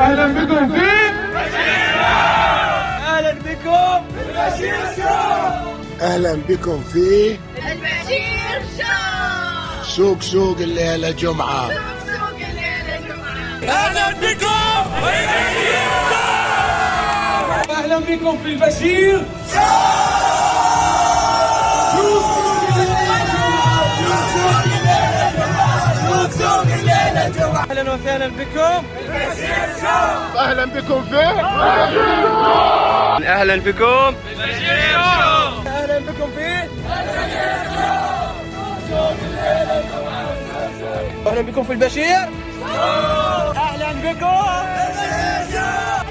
اهلا بكم في اهلا بكم في البشير شو. اهلا بكم في البشير شو. سوق الليلة جمعة. سوق الليلة جمعة. اهلا بكم في البشير شو. اهلا بكم في البشير اهلا وسهلا بكم البشير شو. اهلا بكم في اهلا بكم في البشير شو. اهلا بكم في اهلا بكم في البشير. اهلا بكم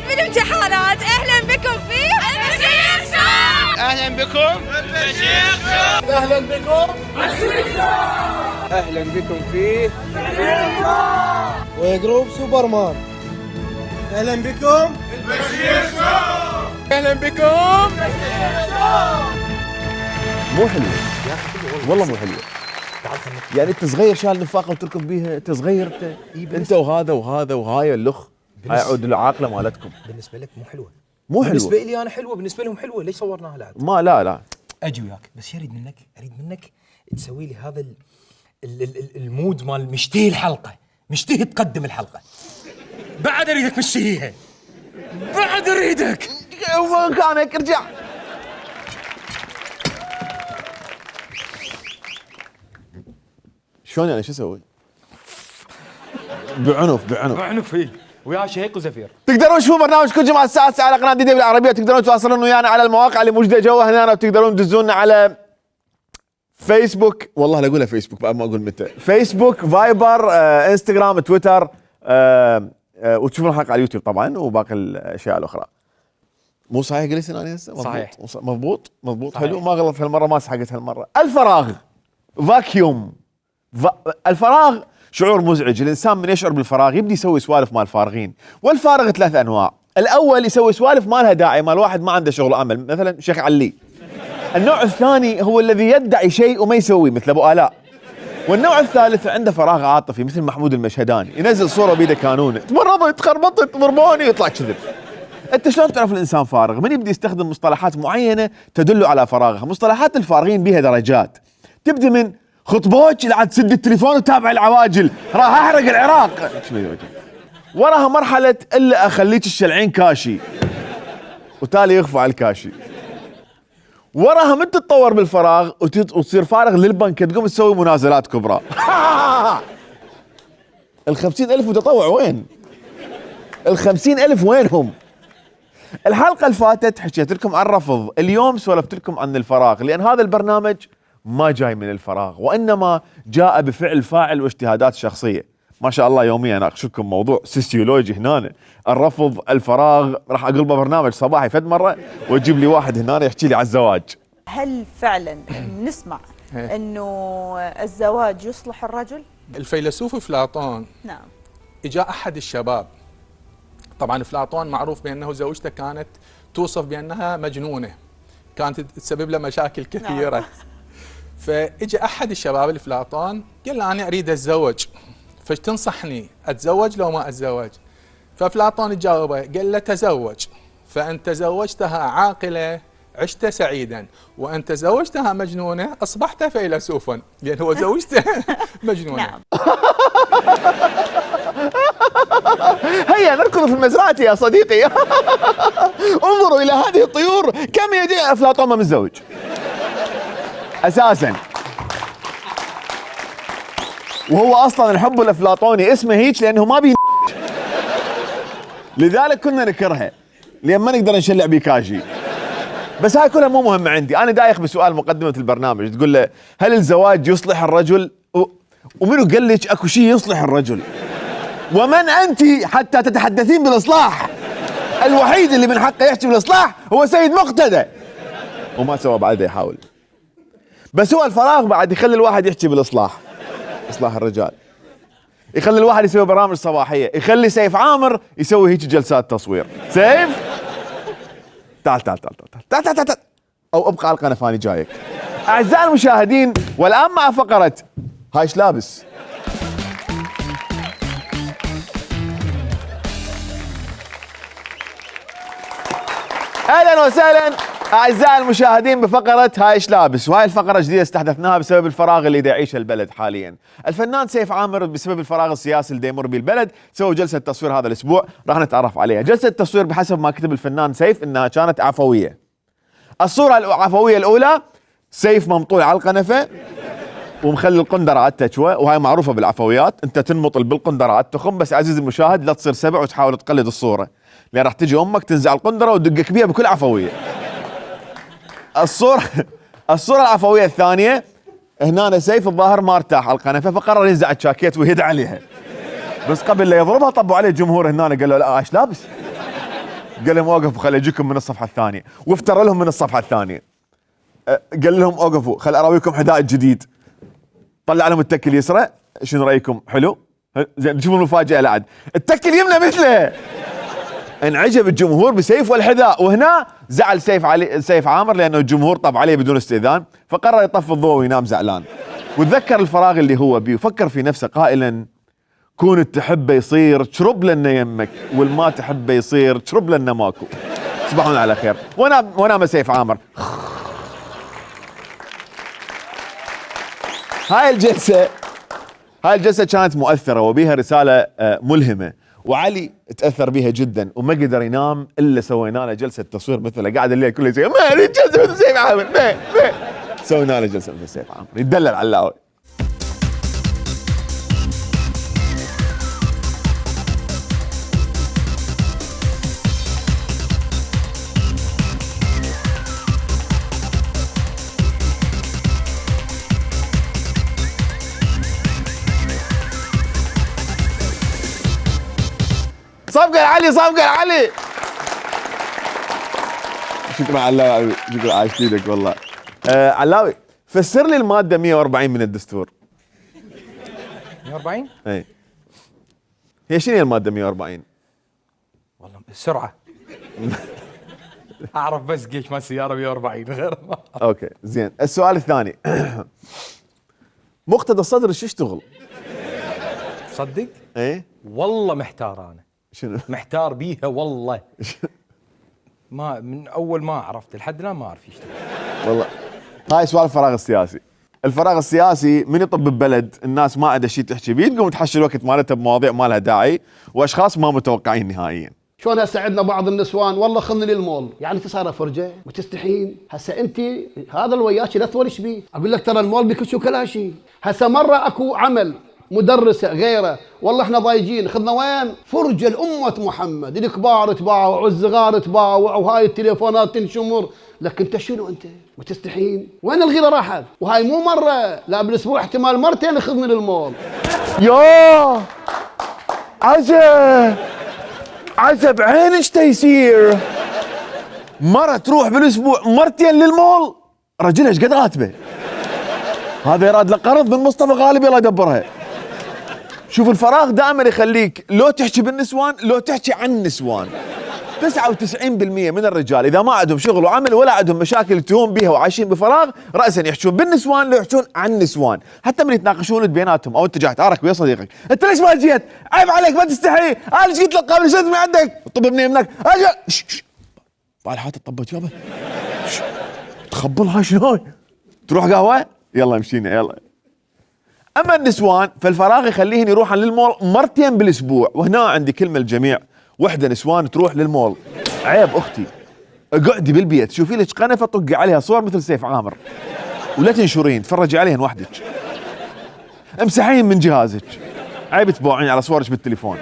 بالامتحانات اهلا بكم في البشير شو. اهلا بكم في البشير شو. اهلا بكم اهلا بكم في وجروب سوبرمان. اهلا بكم اهلا بكم. مو حلوه والله مو حلوه. يعني انت صغير شال نفاقه وتركض بيها، انت صغير انت وهذا وهذا وهاي اللخ، هاي عود العاقله مالتكم. بالنسبه لك مو حلوه، مو حلوه. بالنسبه لي انا حلوه، بالنسبه لهم حلوه. ليش صورناها لعد؟ ما لا اجي وياك، بس اريد منك تسوي لي هذا المود مال مشتهي الحلقه، مشتهي تقدم الحلقه. بعد اريدك مشتهيها، بعد اريدك. مكانك ارجع. شلون يعني شو اسوي؟ بعنف اي ويا شهيق وزفير. تقدرون تشوفون برنامجكم جمعة الساعة 9 على قناة دي بالعربية، تقدرون تواصلون ويانا على المواقع اللي موجودة جوا هنا، وتقدرون تدزونا على فيسبوك، والله لا اقولها فيسبوك بعد ما اقول متى، فيسبوك، فايبر، انستغرام، تويتر، وتشوفون الحلقة على اليوتيوب طبعا، وباقي الاشياء الاخرى. مو صحيح قلت انا هسه؟ صحيح. مضبوط صحيح. حلو، ما غلط هالمرة، ما سحقت هالمرة. الفراغ فاكيوم. الفراغ شعور مزعج. الانسان من يشعر بالفراغ يبدي يسوي سوالف مال فارغين، والفارغ ثلاث انواع. الاول يسوي سوالف ما لها داعي، مال واحد ما عنده شغل عمل، مثلا شيخ علي. النوع الثاني هو الذي يدعي شيء وما يسويه، مثل ابو آلاء. والنوع الثالث عنده فراغ عاطفي، مثل محمود المشهداني، ينزل صوره بيده كانونه، تمرضت تخربطت ضربوني ويطلع كذب. انت شلون تعرف الانسان فارغ؟ من يبدي يستخدم مصطلحات معينه تدل على فراغها. مصطلحات الفارغين بها درجات، تبدي من خطبوك لعد تسد التليفون وتابع العواجل، راح احرق العراق، وراها مرحله الا اخليك الشلعين كاشي، وتالي يخفى على الكاشي. وراها من تتطور بالفراغ وتصير فارغ للبنك، تقوم تسوي منازلات كبرى. ال50,000 متطوع وين؟ ال50,000 وينهم؟ الحلقة اللي فاتت حكيت لكم عن الرفض، اليوم سولفت لكم عن الفراغ، لأن هذا البرنامج ما جاي من الفراغ، وإنما جاء بفعل فاعل واجتهادات شخصية. ما شاء الله يوميا أناقشكم موضوع سيسيولوجي هنا، الرفض، الفراغ، راح أقول ببرنامج صباحي فد مرة، وتجيب لي واحد هنا يحكي لي على الزواج. هل فعلا نسمع انه الزواج يصلح الرجل؟ الفيلسوف أفلاطون نعم اجا احد الشباب، طبعا أفلاطون معروف بانه زوجته كانت توصف بانها مجنونه، كانت تسبب له مشاكل كثيره. فاجى احد الشباب لأفلاطون قال له انا اريد اتزوج، فايش تنصحني، اتزوج لو ما اتزوج؟ فأفلاطون جاوبه قال له تزوج، فان تزوجتها عاقله عشت سعيدا، وان تزوجتها مجنونه اصبحت فيلسوفا، لان هو زوجته مجنونه. نعم. هيا نركض في المزرعة يا صديقي. انظروا إلى هذه الطيور، كم يجي أفلاطون ما متزوج أساسا. وهو أصلا الحب الأفلاطوني اسمه هيك لأنه ما بي، لذلك كنا نكرهه، لأن ما نقدر نشلع بيكاشي. بس هاي كلها مو مهمة عندي. أنا دايخ بسؤال مقدمة البرنامج، تقول له هل الزواج يصلح الرجل؟ ومنو قال لك أكو شيء يصلح الرجل؟ ومن أنت حتى تتحدثين بالإصلاح؟ الوحيد اللي من حقه يحكي بالإصلاح هو سيد مقتدى، وما سوى بعد يحاول. بس هو الفراغ بعد يخلي الواحد يحكي بالإصلاح، إصلاح الرجال، يخلي الواحد يسوي برامج صباحية، يخلي سيف عامر يسوي هيك جلسات تصوير. سيف تعال تعال تعال تعال تعال تعال، أو ابقى على القناة فاني جايك. أعزائي المشاهدين، والآن مع فقرة هاي ايش لابس. اهلا وسهلا اعزائي المشاهدين بفقره هاي ايش لابس، وهاي الفقره جديده استحدثناها بسبب الفراغ اللي دا يعيشه البلد حاليا. الفنان سيف عامر بسبب الفراغ السياسي اللي دا يمر به البلد سوى جلسه تصوير هذا الاسبوع، راح نتعرف عليها. جلسه التصوير بحسب ما كتب الفنان سيف انها كانت عفويه. الصوره العفويه الاولى سيف ممطول على القنفه ومخلي القندره على التشوى، وهاي معروفه بالعفويات، انت تنمط بالقندره على التخم، بس عزيزي المشاهد لا تصير سبع وتحاول تقلد الصوره، لان راح تجي امك تنزع القندره وتدقك بيها بكل عفويه. الصوره العفويه الثانيه، هنا سيف الظاهر ما ارتاح على القنفه فقرر ينزع الشاكيت ويهد عليها، بس قبل لا يضربها طبوا عليه الجمهور هنا قال له لا ايش لابس؟ قال لهم اوقفوا خلي اجيكم من الصفحه الثانيه، وافترى لهم من الصفحه الثانيه. قال لهم اوقفوا خل اراويكم حذاء جديد، طلع لهم التك اليسرى، شنو رايكم؟ حلو؟ زين شوفوا المفاجاه العد، التك اليمنى مثله. انعجب الجمهور بسيف والحذاء، وهنا زعل سيف عامر لانه الجمهور طب عليه بدون استئذان، فقرر يطفي الضوء وينام زعلان. وتذكر الفراغ اللي هو بيه وفكر في نفسه قائلا: كون تحبه يصير تشرب لنا يمك، والما تحبه يصير تشرب لنا ماكو. تصبحون على خير. ونام سيف عامر. هاي الجلسة كانت مؤثرة وبيها رسالة ملهمة، وعلي تأثر بيها جدا وما قدر ينام إلا سوينا له جلسة تصوير مثله، قاعد الليل كله يسوي ما أريد جلسة مثل سيف عامر، سوينا له جلسة مثل سيف عامر يتدلل على اللاوي. صفقة علي، صفقة علي. شكرا علاوي، شكرا عايش ايدك والله. علاوي فسر لي المادة 140 من الدستور. 140؟ اي هي شنو هي المادة 140؟ والله السرعة. اعرف بس قيش ما السيارة 140 غير ما. اوكي زين. السؤال الثاني مقتدى الصدر شو يشتغل؟ تصدق؟ ايه والله محتار انا. شنو؟ محتار بيها والله. ما من اول ما عرفت لحد الان ما اعرف يشتغل. والله هاي سؤال الفراغ السياسي. الفراغ السياسي من يطب ببلد الناس ما عندها شيء تحكي بيه، تقوم تحشي الوقت مالتها بمواضيع ما لها داعي واشخاص ما متوقعين نهائيا. شلون هسه عندنا بعض النسوان والله خذني للمول، يعني تصير فرجه وتستحين. هسه انت هذا اللي وياك لا تولش بيه، اقول لك ترى المول بكل شو كلها شيء. هسه مره اكو عمل مدرسة غيره، والله احنا ضايجين، خذنا وين؟ فرجة لأمة محمد، الكبار تباوع والصغار تباوع وهاي التليفونات تنشمر، لك انت شنو انت؟ وتستحين؟ وين الغيرة راحت؟ وهاي مو مرة، لا بالاسبوع احتمال مرتين خذني للمول. يا عزب عينش تيسير، مرة تروح بالاسبوع مرتين للمول، رجل ايش قد راتبه؟ هذا يراد له قرض من مصطفى غالب يلا يدبرها. شوف الفراغ دائما يخليك لو تحكي بالنسوان لو تحكي عن النسوان. 99% من الرجال اذا ما عندهم شغل وعمل ولا عندهم مشاكل تهون بيها وعايشين بفراغ راسا يحكون بالنسوان لو يحكون عن النسوان، حتى من يتناقشون بيناتهم او انت جاي تعارك ويا صديقك، انت ليش ما جيت؟ عيب عليك ما تستحي، انا ايش قلت لك قبل شو عندك؟ طب ابني منك طالع حاط الطبه يابا تخبل هاي شنو هاي؟ تروح قهوه؟ يلا مشينا يلا. اما النسوان فالفراغ يخليهن يروحن للمول مرتين بالاسبوع، وهنا عندي كلمه للجميع، وحده نسوان تروح للمول عيب اختي، اقعدي بالبيت شوفي لك قنفه طقي عليها صور مثل سيف عامر ولا تنشرين تفرجي عليهن وحدك، امسحين من جهازك، عيب تبوعين على صورك بالتليفون.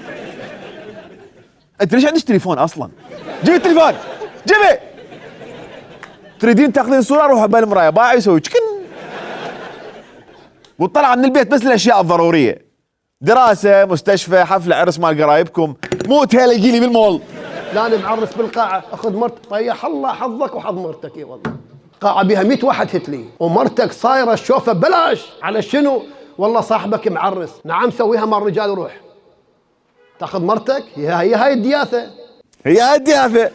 انت ليش عندك تليفون اصلا؟ جيبي التليفون جيبي، تريدين تاخذين صوره روحوا بالمرايه باعي يسوي تشكن وطلع من البيت بس الاشياء الضروريه، دراسه مستشفى حفله عرس مال قرايبكم، مو تهيلا يجي لي بالمول. لا انا معرس بالقاعه، اخذ مرتك طيح الله حظك وحظ مرتك. اي والله قاعه بها 100 واحد هتلي ومرتك صايره الشوفه ببلاش، على شنو؟ والله صاحبك معرس. نعم سويها مع الرجال وروح تاخذ مرتك. هي هاي الدياثه، هي هاي الدياثه،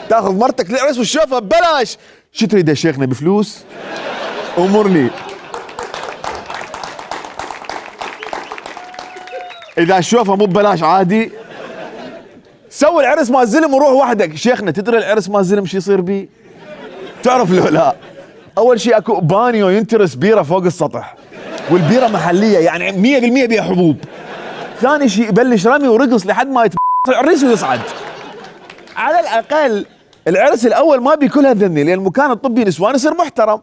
تاخذ مرتك للعرس والشوفه ببلاش. شو تريد يا شيخنا بفلوس؟ امرني. اذا الشوفه مو ببلاش عادي سوي العرس مال الزلم وروح وحدك. شيخنا تدري العرس مال الزلم شو يصير بيه؟ تعرف لو لا؟ اول شيء اكو بانيو ينترس بيره فوق السطح، والبيره محليه يعني 100% بيها حبوب. ثاني شيء يبلش رمي ورقص لحد ما العريس ويصعد. على الاقل العرس الاول ما بيكل هالذني، لان المكان الطبي نسوان يصير محترم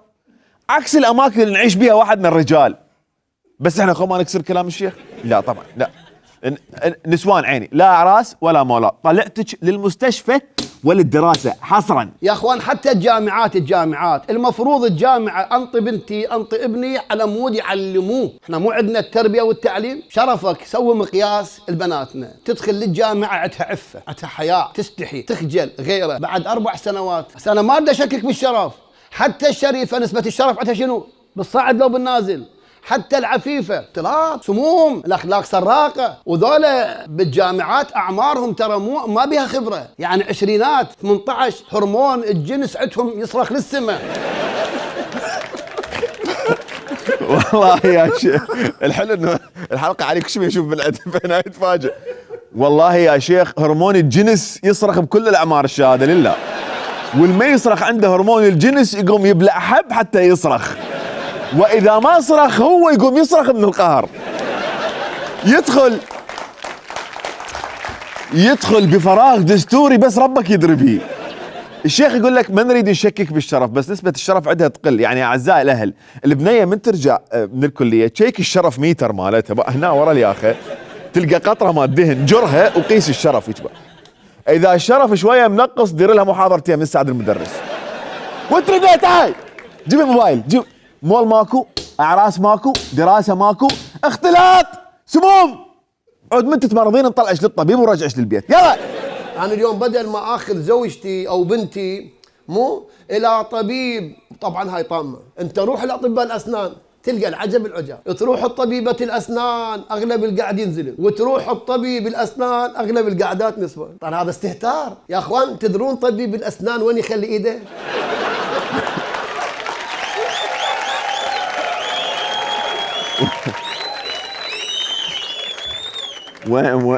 عكس الاماكن اللي نعيش بيها واحد من الرجال. بس احنا خو ما نكسر كلام الشيخ؟ لا طبعا لا. نسوان عيني لا اعراس ولا مولات، طلعتك للمستشفى وللدراسه حصرا. يا اخوان حتى الجامعات المفروض الجامعه انطي بنتي انطي ابني على مود يعلموه. احنا مو عندنا التربيه والتعليم؟ شرفك سوي مقياس البناتنا تدخل للجامعه عندها عفه، عندها حياء، تستحي، تخجل غيره. بعد 4 سنوات بس انا ما بدي اشكك بالشرف، حتى الشريفه نسبه الشرف عندها شنو؟ بالصاعد لو بالنازل. حتى العفيفه اختلاط، سموم، الاخلاق سراقه، وذولا بالجامعات اعمارهم ترى ما بها خبره، يعني عشرينات 18 هرمون الجنس عندهم يصرخ للسماء. والله يا شيخ الحلو انه الحلقه عليك شو يشوف بالعتب هنا يتفاجئ. والله يا شيخ هرمون الجنس يصرخ بكل الاعمار، الشهاده لله. والما يصرخ عنده هرمون الجنس يقوم يبلع حب حتى يصرخ، واذا ما صرخ هو يقوم يصرخ من القهر. يدخل بفراغ دستوري بس ربك يدري بيه. الشيخ يقول لك ما نريد نشكك بالشرف، بس نسبة الشرف عندها تقل. يعني اعزائي الاهل، البنية من ترجع من الكلية تشيك الشرف ميتر مالتها بقى هنا ورا الياخة، تلقى قطرة مال دهن جرها وقيس الشرف يتبع. اذا الشرف شوية منقص دير لها محاضرتين من سعد المدرس. وتريد تعال جيب الموبايل، جيب مول ماكو، اعراس ماكو، دراسه ماكو، اختلاط، سموم. عود من تتمرضين نطلعش للطبيب ورجعش للبيت، يلا. انا اليوم بدل ما اخذ زوجتي او بنتي مو الى طبيب، طبعا هاي طامه، انت روح لاطباء الاسنان تلقى العجب العجاب، تروح الطبيبة الاسنان اغلب القعد ينزل، وتروح الطبيب الاسنان اغلب القعدات نسوان. طبعا هذا استهتار يا اخوان. تدرون طبيب الاسنان وين يخلي ايده؟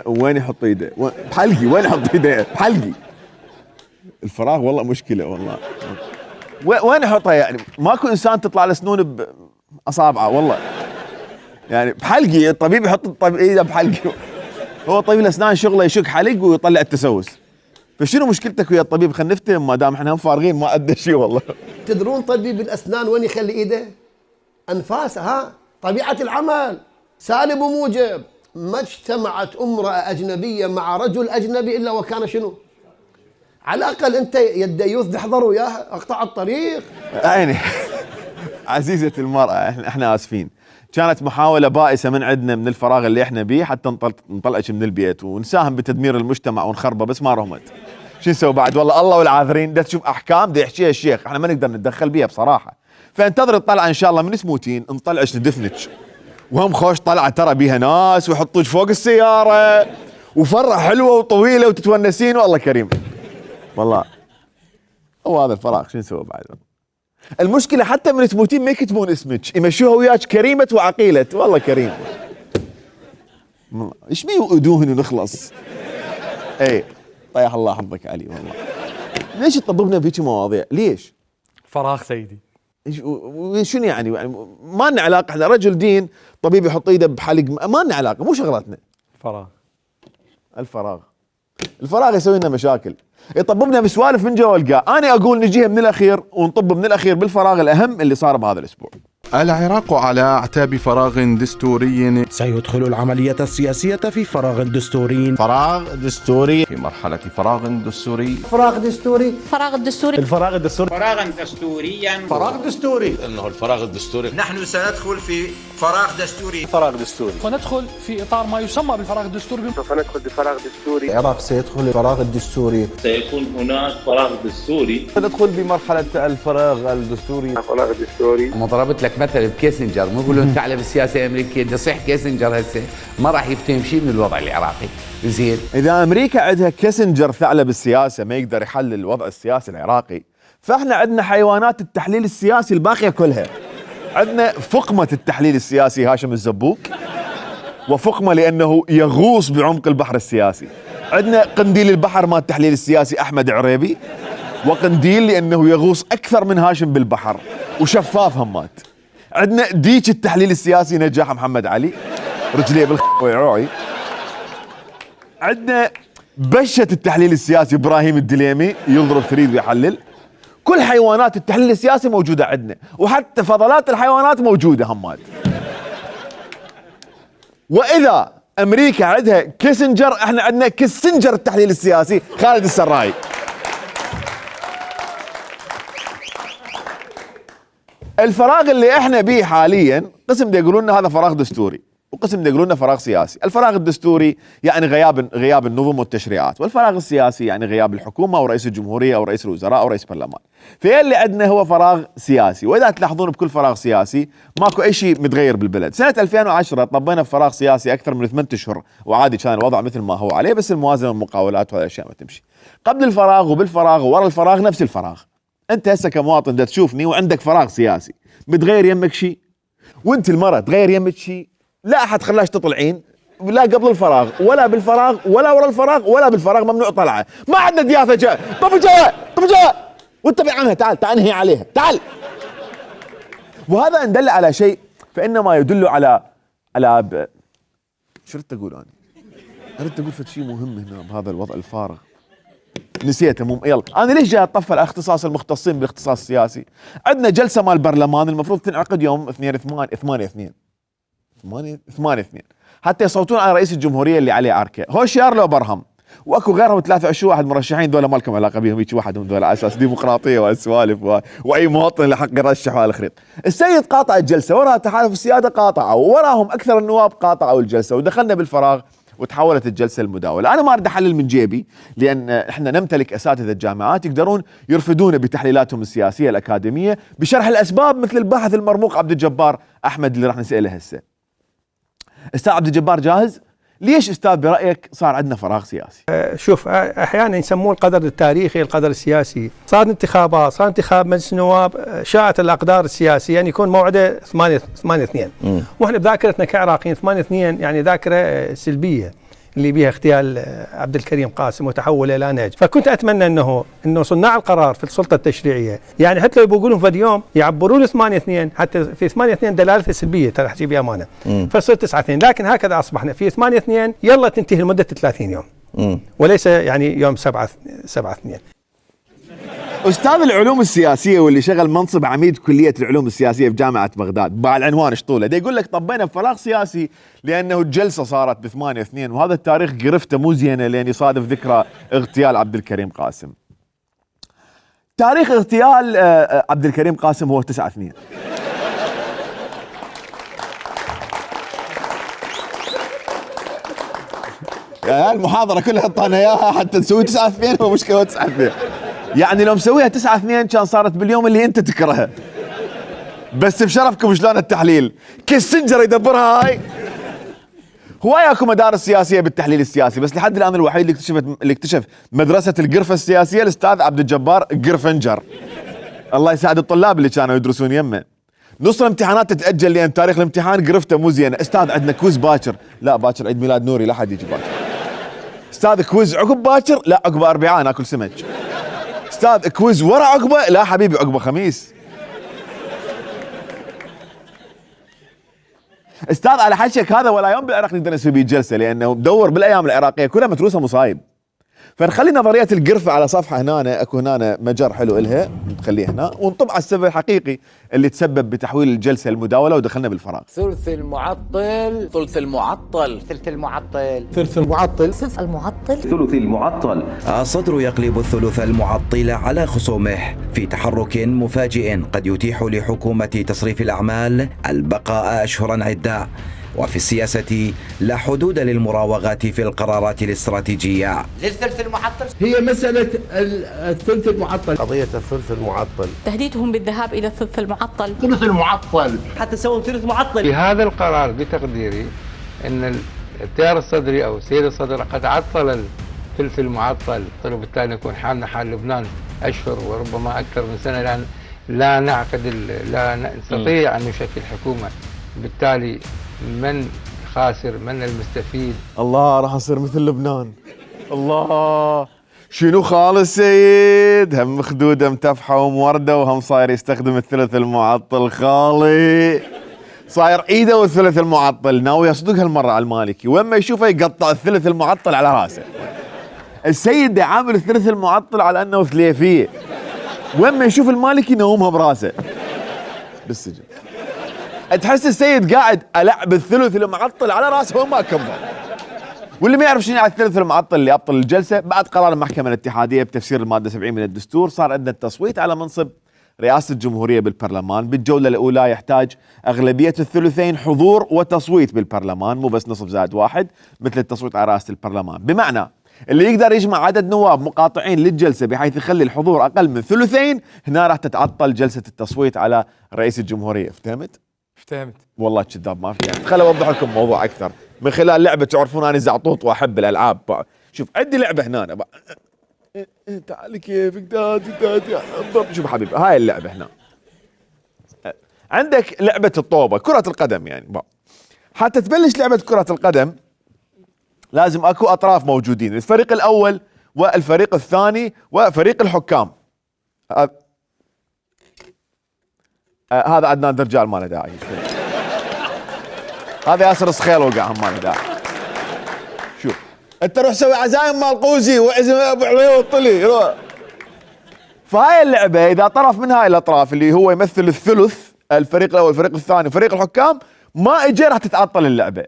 وين يحط ايده؟ بحلقي. وين يحط ايده؟ بحلقي. الفراغ والله مشكله والله. وين يحطها يعني؟ ماكو انسان تطلع له سنون باصابعه والله. يعني بحلقي. الطبيب يحط ايده بحلقي. هو طبيب الاسنان شغله يشك حلق ويطلع التسوس. فشنو مشكلتك ويا الطبيب؟ خلينا نفتهم ما دام احنا فارغين ما ادى شيء والله. تدرون طبيب الاسنان وين يخلي ايده؟ انفاسه. ها طبيعه العمل سالب وموجب. ما اجتمعت امراه اجنبيه مع رجل اجنبي الا وكان شنو؟ على الاقل انت يا الديوث تحضر وياها اقطع الطريق. عيني عزيزه المراه، احنا اسفين. كانت محاوله بائسه من عندنا من الفراغ اللي احنا بيه حتى نطلعش من البيت ونساهم بتدمير المجتمع ونخربه، بس ما رهمت. شو نسوي بعد؟ والله الله والعاذرين. دا تشوف احكام دا يحكيها الشيخ، احنا ما نقدر نتدخل بيها بصراحه. فانتظر الطلعه ان شاء الله من سموتين نطلعش ندفنك. وهم خوش طلعه ترى بيها ناس ويحطوك فوق السياره وفرة حلوه وطويله وتتونسين والله كريم. والله هو هذا الفراغ. شو نسوي بعد؟ المشكله حتى من تموتين ما يكتبون اسمك، يمشوها وياك كريمه وعقيله. والله كريم. ايش بيه ودوهن ونخلص. اي طيح الله حظك علي والله. ليش تطببنا بهيك مواضيع؟ ليش؟ فراغ سيدي. شنو يعني ما لنا علاقه. احنا رجل دين، طبيب يحط ايده بحلق، ما لنا علاقه، مو شغلتنا. فراغ. الفراغ يسوي لنا مشاكل، يطببنا بسوالف من جوا القاع. انا اقول نجيها من الاخير ونطب من الاخير بالفراغ الاهم اللي صار بهذا الاسبوع. العراق على أعتاب فراغ دستوري. سيدخل العملية السياسية في فراغ دستوري. فراغ دستوري في مرحلة فراغ دستوري. فراغ دستوري. فراغ الدستوري. الفراغ الدستوري. فراغا دستوريا. فراغ دستوري. انه الفراغ الدستوري. نحن سندخل في فراغ دستوري. فراغ دستوري. وندخل في إطار ما يسمى بالفراغ الدستوري. سوف ندخل بفراغ دستوري. العراق سيدخل الفراغ الدستوري. سيكون هناك فراغ دستوري. ندخل بمرحلة الفراغ الدستوري. فراغ دستوري. ما ضربت لك مثل بكيسنجر، مو يقولون ثعلب السياسة الأمريكية، بدي يصيح كيسنجر هسه ما راح يفتهم شيء من الوضع العراقي. زين اذا امريكا عندها كيسنجر ثعلب السياسة ما يقدر يحلل الوضع السياسي العراقي، فاحنا عندنا حيوانات التحليل السياسي الباقية كلها. عندنا فقمة التحليل السياسي هاشم الزبوك، وفقمة لأنه يغوص بعمق البحر السياسي. عندنا قنديل البحر مال التحليل السياسي أحمد عريبي، وقنديل لأنه يغوص أكثر من هاشم بالبحر وشفاف همات. عندنا ديك التحليل السياسي نجاح محمد علي، رجليه ويعوعي. عندنا بشة التحليل السياسي إبراهيم الدليمي، يضرب فريد ويحلل. كل حيوانات التحليل السياسي موجودة عندنا، وحتى فضلات الحيوانات موجودة همات. وإذا أمريكا عندها كيسنجر، احنا عندنا كيسنجر التحليل السياسي خالد السراي. الفراغ اللي احنا بيه حاليا قسم دي يقولون هذا فراغ دستوري، وقسم دي يقولون فراغ سياسي. الفراغ الدستوري يعني غياب النظم والتشريعات، والفراغ السياسي يعني غياب الحكومة او رئيس الجمهورية او رئيس الوزراء او رئيس البرلمان. فاللي عندنا هو فراغ سياسي، واذا تلاحظون بكل فراغ سياسي ماكو اي شيء متغير بالبلد. سنة 2010 طبينا بفراغ سياسي اكثر من 8 اشهر، وعادي كان الوضع مثل ما هو عليه، بس الموازنة والمقاولات وهذه الاشياء ما تمشي. قبل الفراغ وبالفراغ وورا الفراغ نفس الفراغ. انت هسه كمواطن دا تشوفني وعندك فراغ سياسي، بتغير يمك شيء؟ وانت المرأة تغير يمك شيء؟ لا احد خلاش تطلعين، لا قبل الفراغ ولا بالفراغ ولا ورا الفراغ ولا بالفراغ، ممنوع طلعه. ما عندنا دياثة جاء طب جاء واتبع عنها، تعال انهي عليها، تعال. وهذا ان دل على شيء فانما يدل على شو ردت اقول انا؟ ردت اقول فد شيء مهم هنا بهذا الوضع الفارغ. نسيته يلا. انا ليش جاي اطفل اختصاص المختصين بالاختصاص السياسي؟ عندنا جلسه مال البرلمان المفروض تنعقد يوم 2/8/2 حتى يصوتون على رئيس الجمهوريه اللي عليه عركه، هوشيار لو برهم، واكو غيرهم 23 واحد مرشحين، دول ما لكم علاقه بهم، هيك واحد من دول على اساس ديمقراطيه وسوالف واي مواطن له حق يرشح والخريط. السيد قاطع الجلسه، وراها تحالف السياده قاطعوا، ووراهم اكثر النواب قاطعوا الجلسه، ودخلنا بالفراغ وتحولت الجلسه المداوله. انا ما اريد احلل من جيبي، لان احنا نمتلك اساتذه الجامعات يقدرون يرفدون بتحليلاتهم السياسيه الاكاديميه بشرح الاسباب، مثل الباحث المرموق عبد الجبار احمد اللي راح نساله هسه. استاذ عبد الجبار جاهز؟ ليش استاذ برايك صار عندنا فراغ سياسي؟ شوف، احيانا يسموه القدر التاريخي، القدر السياسي. صار انتخابات، صار انتخاب مجلس النواب، شاءت الاقدار السياسيه يعني يكون موعده 8/2، واحنا بذاكرتنا كعراقيين 8/2 يعني ذاكره سلبيه اللي بها اغتيال عبد الكريم قاسم وتحوله الى نهج. فكنت اتمنى انه صناع القرار في السلطه التشريعيه يعني حتى لو بيقولون فد يوم يعبرون 8/2، حتى في 8/2 دلالته سلبيه ترى احكي بامانه، فصرت 9/2، لكن هكذا اصبحنا في 8/2 يلا تنتهي لمده 30 يوم وليس يعني يوم 7/2. استاذ العلوم السياسيه واللي شغل منصب عميد كليه العلوم السياسيه في جامعه بغداد، بالعنوان ايش طوله؟ دا يقول لك طبينا بفراغ سياسي لانه الجلسه صارت ب8/2، وهذا التاريخ قرفته مو زينه لان يصادف ذكرى اغتيال عبد الكريم قاسم. تاريخ اغتيال عبد الكريم قاسم هو 9/2. يعني المحاضره كلها حطينا اياها حتى نسوي 9/2، هو مشكله 9/2. يعني لو مسويها 9/2 كان صارت باليوم اللي انت تكرهه. بس بشرفكم شلون التحليل كيسنجر يدبرها هاي. هواي اكو مدارس سياسيه بالتحليل السياسي، بس لحد الان الوحيد اللي اكتشف مدرسه القرفه السياسيه الاستاذ عبد الجبار قرفنجر، الله يساعد الطلاب اللي كانوا يدرسون يمه. نص الامتحانات تتاجل لان تاريخ الامتحان قرفته مو زينه. استاذ عندنا كويز باكر، لا باكر عيد ميلاد نوري لا حد يجي باكر. استاذ كويز عقب باكر، لا عقب اربعاء ناكل سمك. استاذ كويز ورا عقبه، لا حبيبي عقبه خميس. استاذ على حشك هذا ولا يوم بالعراق نقدر نسوي بيه جلسه، لانه مدور بالايام العراقيه كلها متروسه مصايب. فنخلي نظريه القرفه على صفحه هنا، اكو هنا مجر حلو الها نخليه هنا، ونطب على السبب الحقيقي اللي تسبب بتحويل الجلسه المداوله ودخلنا بالفراغ. ثلث المعطل، ثلث المعطل، ثلث المعطل، ثلث المعطل، ثلث المعطل، ثلث المعطل. الصدر يقلب الثلث المعطل على خصومه في تحرك مفاجئ قد يتيح لحكومة تصريف الأعمال البقاء أشهرا عدة. وفي السياسة لا حدود للمراوغات في القرارات الاستراتيجية. للثلث المعطل هي مسألة الثلث المعطل، قضية الثلث المعطل، تهديدهم بالذهاب إلى الثلث المعطل، ثلث المعطل حتى سووا ثلث معطل. بهذا القرار بتقديري أن التيار الصدري أو السيد الصدر قد عطل الثلث المعطل، وبالتالي يكون حالنا حال لبنان أشهر وربما أكثر من سنة، لأن لا نستطيع أن نشكل حكومة. بالتالي من الخاسر من المستفيد. الله راح اصير مثل لبنان. الله شنو خال السيد هم خدوده متفحه ومورده وهم صاير يستخدم الثلث المعطل. خالي صاير ايده والثلث المعطل، ناوي يصدق هالمره على المالكي، وين ما يشوفه يقطع الثلث المعطل على راسه. السيد ده عامل الثلث المعطل على انه ثليفيه، وين ما يشوف المالكي ينومها براسه بالسجن. تحس السيد قاعد العب الثلث المعطل على راسه وما كبر. واللي ما يعرف شنو يعني الثلث المعطل اللي ابطل الجلسه، بعد قرار المحكمه الاتحاديه بتفسير الماده 70 من الدستور صار عندنا التصويت على منصب رئاسه الجمهوريه بالبرلمان. بالجوله الاولى يحتاج اغلبيه الثلثين حضور وتصويت بالبرلمان، مو بس نصف زائد واحد مثل التصويت على رئاسه البرلمان. بمعنى اللي يقدر يجمع عدد نواب مقاطعين للجلسه بحيث يخلي الحضور اقل من ثلثين، هنا راح تتعطل جلسه التصويت على رئيس الجمهوريه. فهمت؟ والله كذاب ما فهمت. خل اوضح لكم موضوع اكثر من خلال لعبه. تعرفون انا زعطوط واحب الالعاب. شوف عندي لعبه هنا تعال كيفك دادي. شوف حبيبي هاي اللعبه هنا. عندك لعبه الطوبه كره القدم يعني حتى تبلش لعبه كره القدم لازم اكو اطراف موجودين، الفريق الاول والفريق الثاني وفريق الحكام. هذا عدنان درجال ما له داعي. هذا ياسر صخيل وقع هم ما له داعي. شوف انت روح سوي عزايم مال قوزي وعزم ابو علي والطلي روح. فهاي اللعبه اذا طرف من هاي الاطراف اللي هو يمثل الثلث، الفريق الاول الفريق الثاني وفريق الحكام، ما اجى راح تتعطل اللعبه.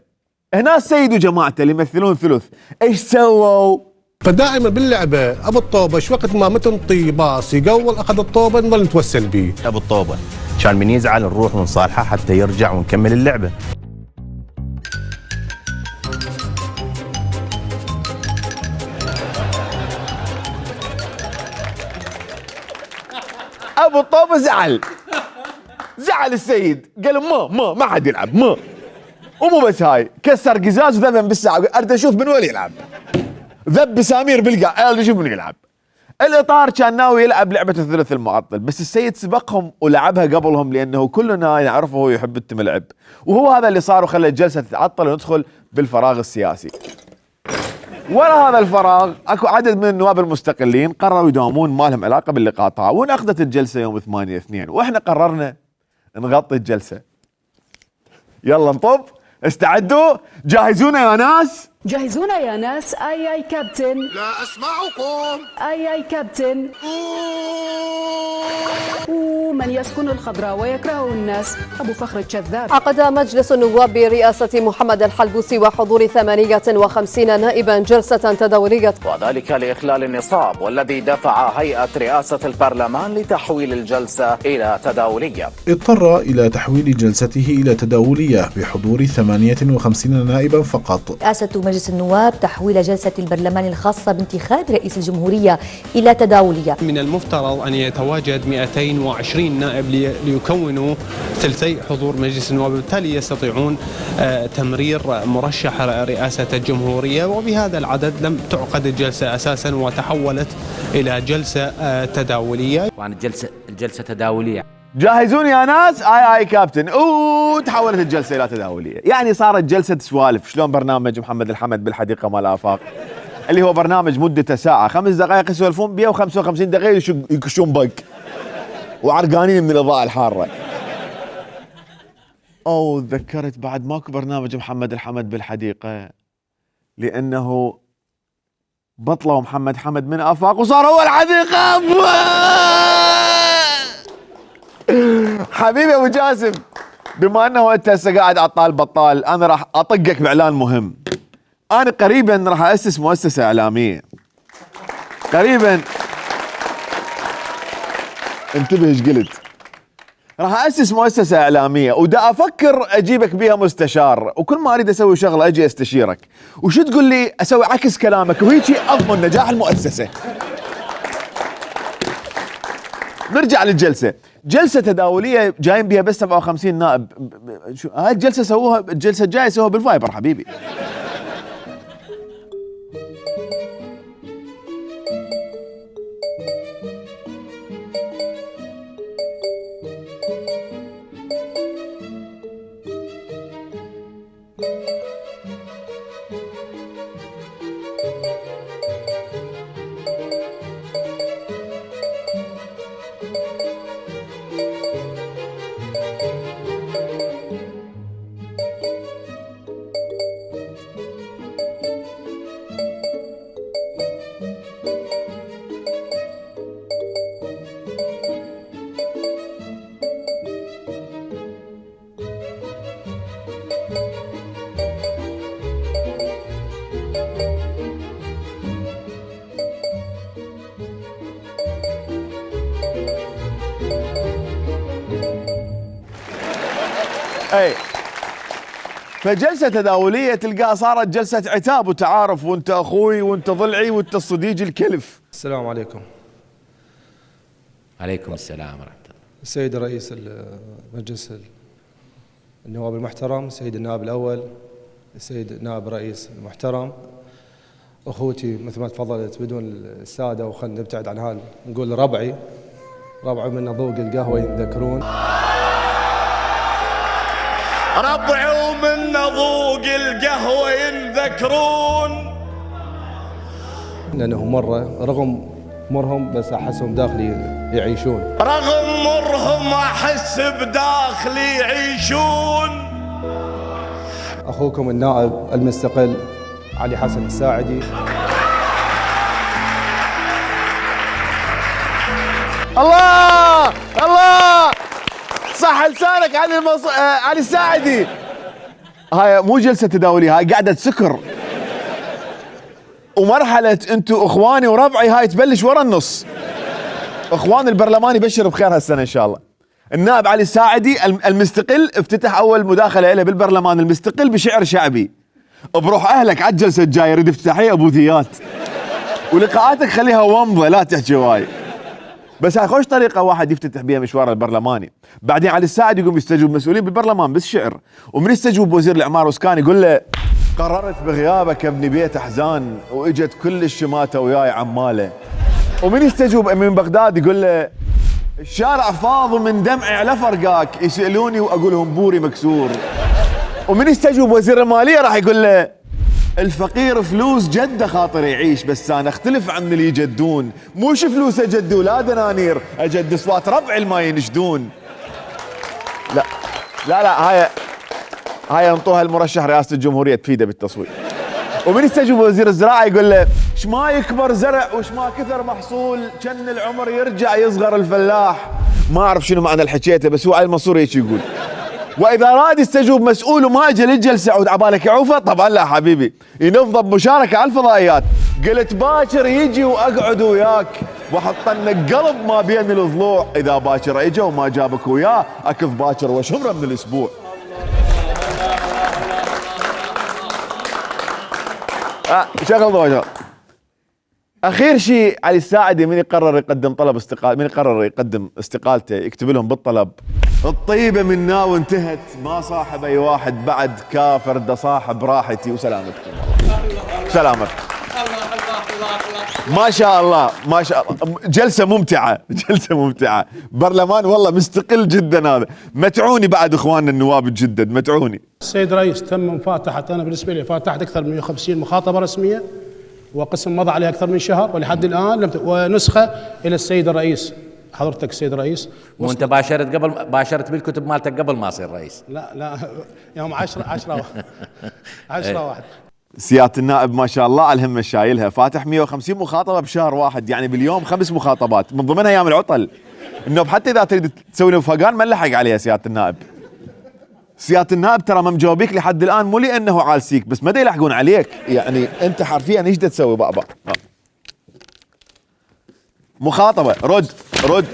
هنا السيد وجماعته اللي يمثلون ثلث ايش سووا؟ فدائما باللعبه ابو الطوبه وقت ما متنطي باص يقول اخذ الطوبه نظل نتوسل به. ابو الطوبه كان من يزعل نروح ونصالحه حتى يرجع ونكمل اللعبه. ابو الطوبه زعل السيد، قال ما حد يلعب ومو بس هاي، كسر قزاز وذبن بالساعه. اريد اشوف من وين يلعب. ذب سامير بالقاع، اريد اشوف من يلعب. الاطار كان ناوي يلعب لعبه الثلث المعطل، بس السيد سبقهم ولعبها قبلهم لانه كلنا نعرفه هو يحب التملعب، وهو هذا اللي صار وخلى الجلسه تتعطل وندخل بالفراغ السياسي. ورا هذا الفراغ اكو عدد من النواب المستقلين قرروا يداومون ما لهم علاقه باللقاطات، وانعقدت الجلسه يوم 8/2 واحنا قررنا نغطي الجلسه. يلا نطب، استعدوا، جاهزونا يا ناس؟ جاهزونا يا ناس. اي كابتن. لا اسمعكم. اي كابتن. من يسكن الخضراء ويكره الناس ابو فخر الكذاب. عقد مجلس النواب برئاسة محمد الحلبوسي وحضور 58 نائبا جلسة تداولية، وذلك لإخلال النصاب والذي دفع هيئة رئاسة البرلمان لتحويل الجلسة إلى تداولية. اضطر إلى تحويل جلسته إلى تداولية بحضور 58 نائبا فقط. رئاسة مجلس النواب تحويل جلسة البرلمان الخاصة بانتخاب رئيس الجمهورية إلى تداولية. من المفترض أن يتواجد 220 نائب ليكونوا ثلثي حضور مجلس النواب، وبالتالي يستطيعون تمرير مرشح رئاسة الجمهورية، وبهذا العدد لم تعقد الجلسة أساسا وتحولت إلى جلسة تداولية. وعن الجلسة تداولية. جاهزون يا ناس؟ اي كابتن. تحولت الجلسه الى تداوليه، يعني صارت جلسه سوالف، شلون برنامج محمد الحمد بالحديقه مال الافاق اللي هو برنامج مدته ساعه، 5 دقائق يسولفون بيها و55 دقيقه يكشون بق وعرقانين من الاضاءه الحاره. تذكرت بعد ماكو برنامج محمد الحمد بالحديقه، لانه بطلوا محمد حمد من افاق وصار هو الحديقه. حبيبي ابو جاسم، بما انه انت هسه قاعد عطال بطال، انا راح اطقك باعلان مهم. انا قريبا راح اسس مؤسسه اعلاميه. قريبا انتبه ايش قلت. راح اسس مؤسسه اعلاميه ودا افكر اجيبك بيها مستشار، وكل ما اريد اسوي شغله اجي استشيرك، وشو تقول لي اسوي عكس كلامك، وهيجي اضمن نجاح المؤسسه. نرجع للجلسه، جلسه تداوليه جايين بها بس 57 نائب. هاي الجلسه سووها، الجلسه الجايه سووها بالفايبر حبيبي. اي فجلسه تداوليه تلقاها صارت جلسه عتاب وتعارف، وانت اخوي وانت ضلعي وانت الصديق الكلف. السلام عليكم. عليكم السلام ورحمه الله. السيد رئيس مجلس النواب المحترم، السيد النائب الاول، السيد النائب الرئيس المحترم، اخوتي مثل ما تفضلت بدون الساده، وخلنا نبتعد عن هذا، نقول ربعي من ذوق القهوه يذكرون. ربعي ومن ذوق القهوه ينذكرون. لانه مره رغم مرهم بس احسهم داخلي يعيشون. رغم مرهم احس بداخلي يعيشون. اخوكم النائب المستقل علي حسن الساعدي. الله الله صح لسانك علي الساعدي. هاي مو جلسه تداوليه، هاي قاعده سكر. ومرحله انتم اخواني وربعي هاي تبلش ورا النص. اخوان البرلمان يبشر بخير هالسنه ان شاء الله. النائب علي الساعدي المستقل افتتح اول مداخله له بالبرلمان المستقل بشعر شعبي. بروح اهلك على الجلسه الجايه ريد افتتاحيه ابوذيات. ولقاءاتك خليها ومضه لا تحكي وايد. بس هاي خوش طريقه واحد يفتتح بها مشواره البرلماني. بعدين علي الساعدي يقوم يستجوب مسؤولين بالبرلمان بس شعر، ومن يستجوب وزير الاعمار واسكان يقول له قررت بغيابك ابني بيت احزان واجت كل الشماته وياي عماله. ومن يستجوب امين بغداد يقول له الشارع فاض من دمعي على فرقاك يسالوني واقول لهم بوري مكسور. ومن يستجوب وزير الماليه راح يقول له الفقير فلوس جده خاطر يعيش، بس انا اختلف عن اللي يجدون، موش فلوس اجد ولا دنانير، اجد اصوات ربع ما ينشدون. لا لا لا هاي انطوها المرشح رئاسه الجمهوريه تفيده بالتصويت. ومن يستجوب وزير الزراعه يقول له ايش ما يكبر زرع وش ما كثر محصول، كان العمر يرجع يصغر الفلاح. ما اعرف شنو معنى الحكيته بس هو علي المنصور هيك يقول. واذا راد يستجوب مسؤول وما اجى للجلسه عود عبالك يعوفه، طبعا لا حبيبي ينفض بمشاركه على الفضائيات. قلت باكر يجي واقعد وياك واحط لك قلب ما بين الضلوع، اذا باكر اجى وما جابك وياه اكف باكر وشمره من الاسبوع. شغل ضوء. اخير شيء علي الساعدي من يقرر يقدم طلب استقالة، من يقرر يقدم استقالته يكتب لهم بالطلب الطيبه منا وانتهت، ما صاحب اي واحد بعد كافر ده صاحب راحتي وسلامتكم. سلامتكم. ما شاء الله ما شاء الله، جلسه ممتعه جلسه ممتعه. برلمان والله مستقل جدا. هذا متعوني بعد اخواننا النواب الجدد متعوني. السيد رئيس تم مفاتحه، انا بالنسبه لي فاتحت اكثر من 150 مخاطبه رسميه وقسم مضى عليها اكثر من شهر ولحد الان لم ونسخه الى السيد الرئيس حضرتك السيد الرئيس. وانت باشرت بالكتب مالتك قبل ما اصير رئيس؟ لا يوم 10 واحد. سيادة النائب ما شاء الله على الهمة شايلها، فاتح 150 مخاطبة بشهر واحد، يعني باليوم 5 مخاطبات من ضمنها ايام العطل. النوب حتى اذا تريد تسوي له فقان ما نلحق عليها سيادة النائب. سيادة النائب ترى ما مجاوبيك لحد الان مو لانه عالسيك، بس ما دا يلحقون عليك، يعني انت حرفيا ايش دا تسوي بابا؟ مخاطبة رد رد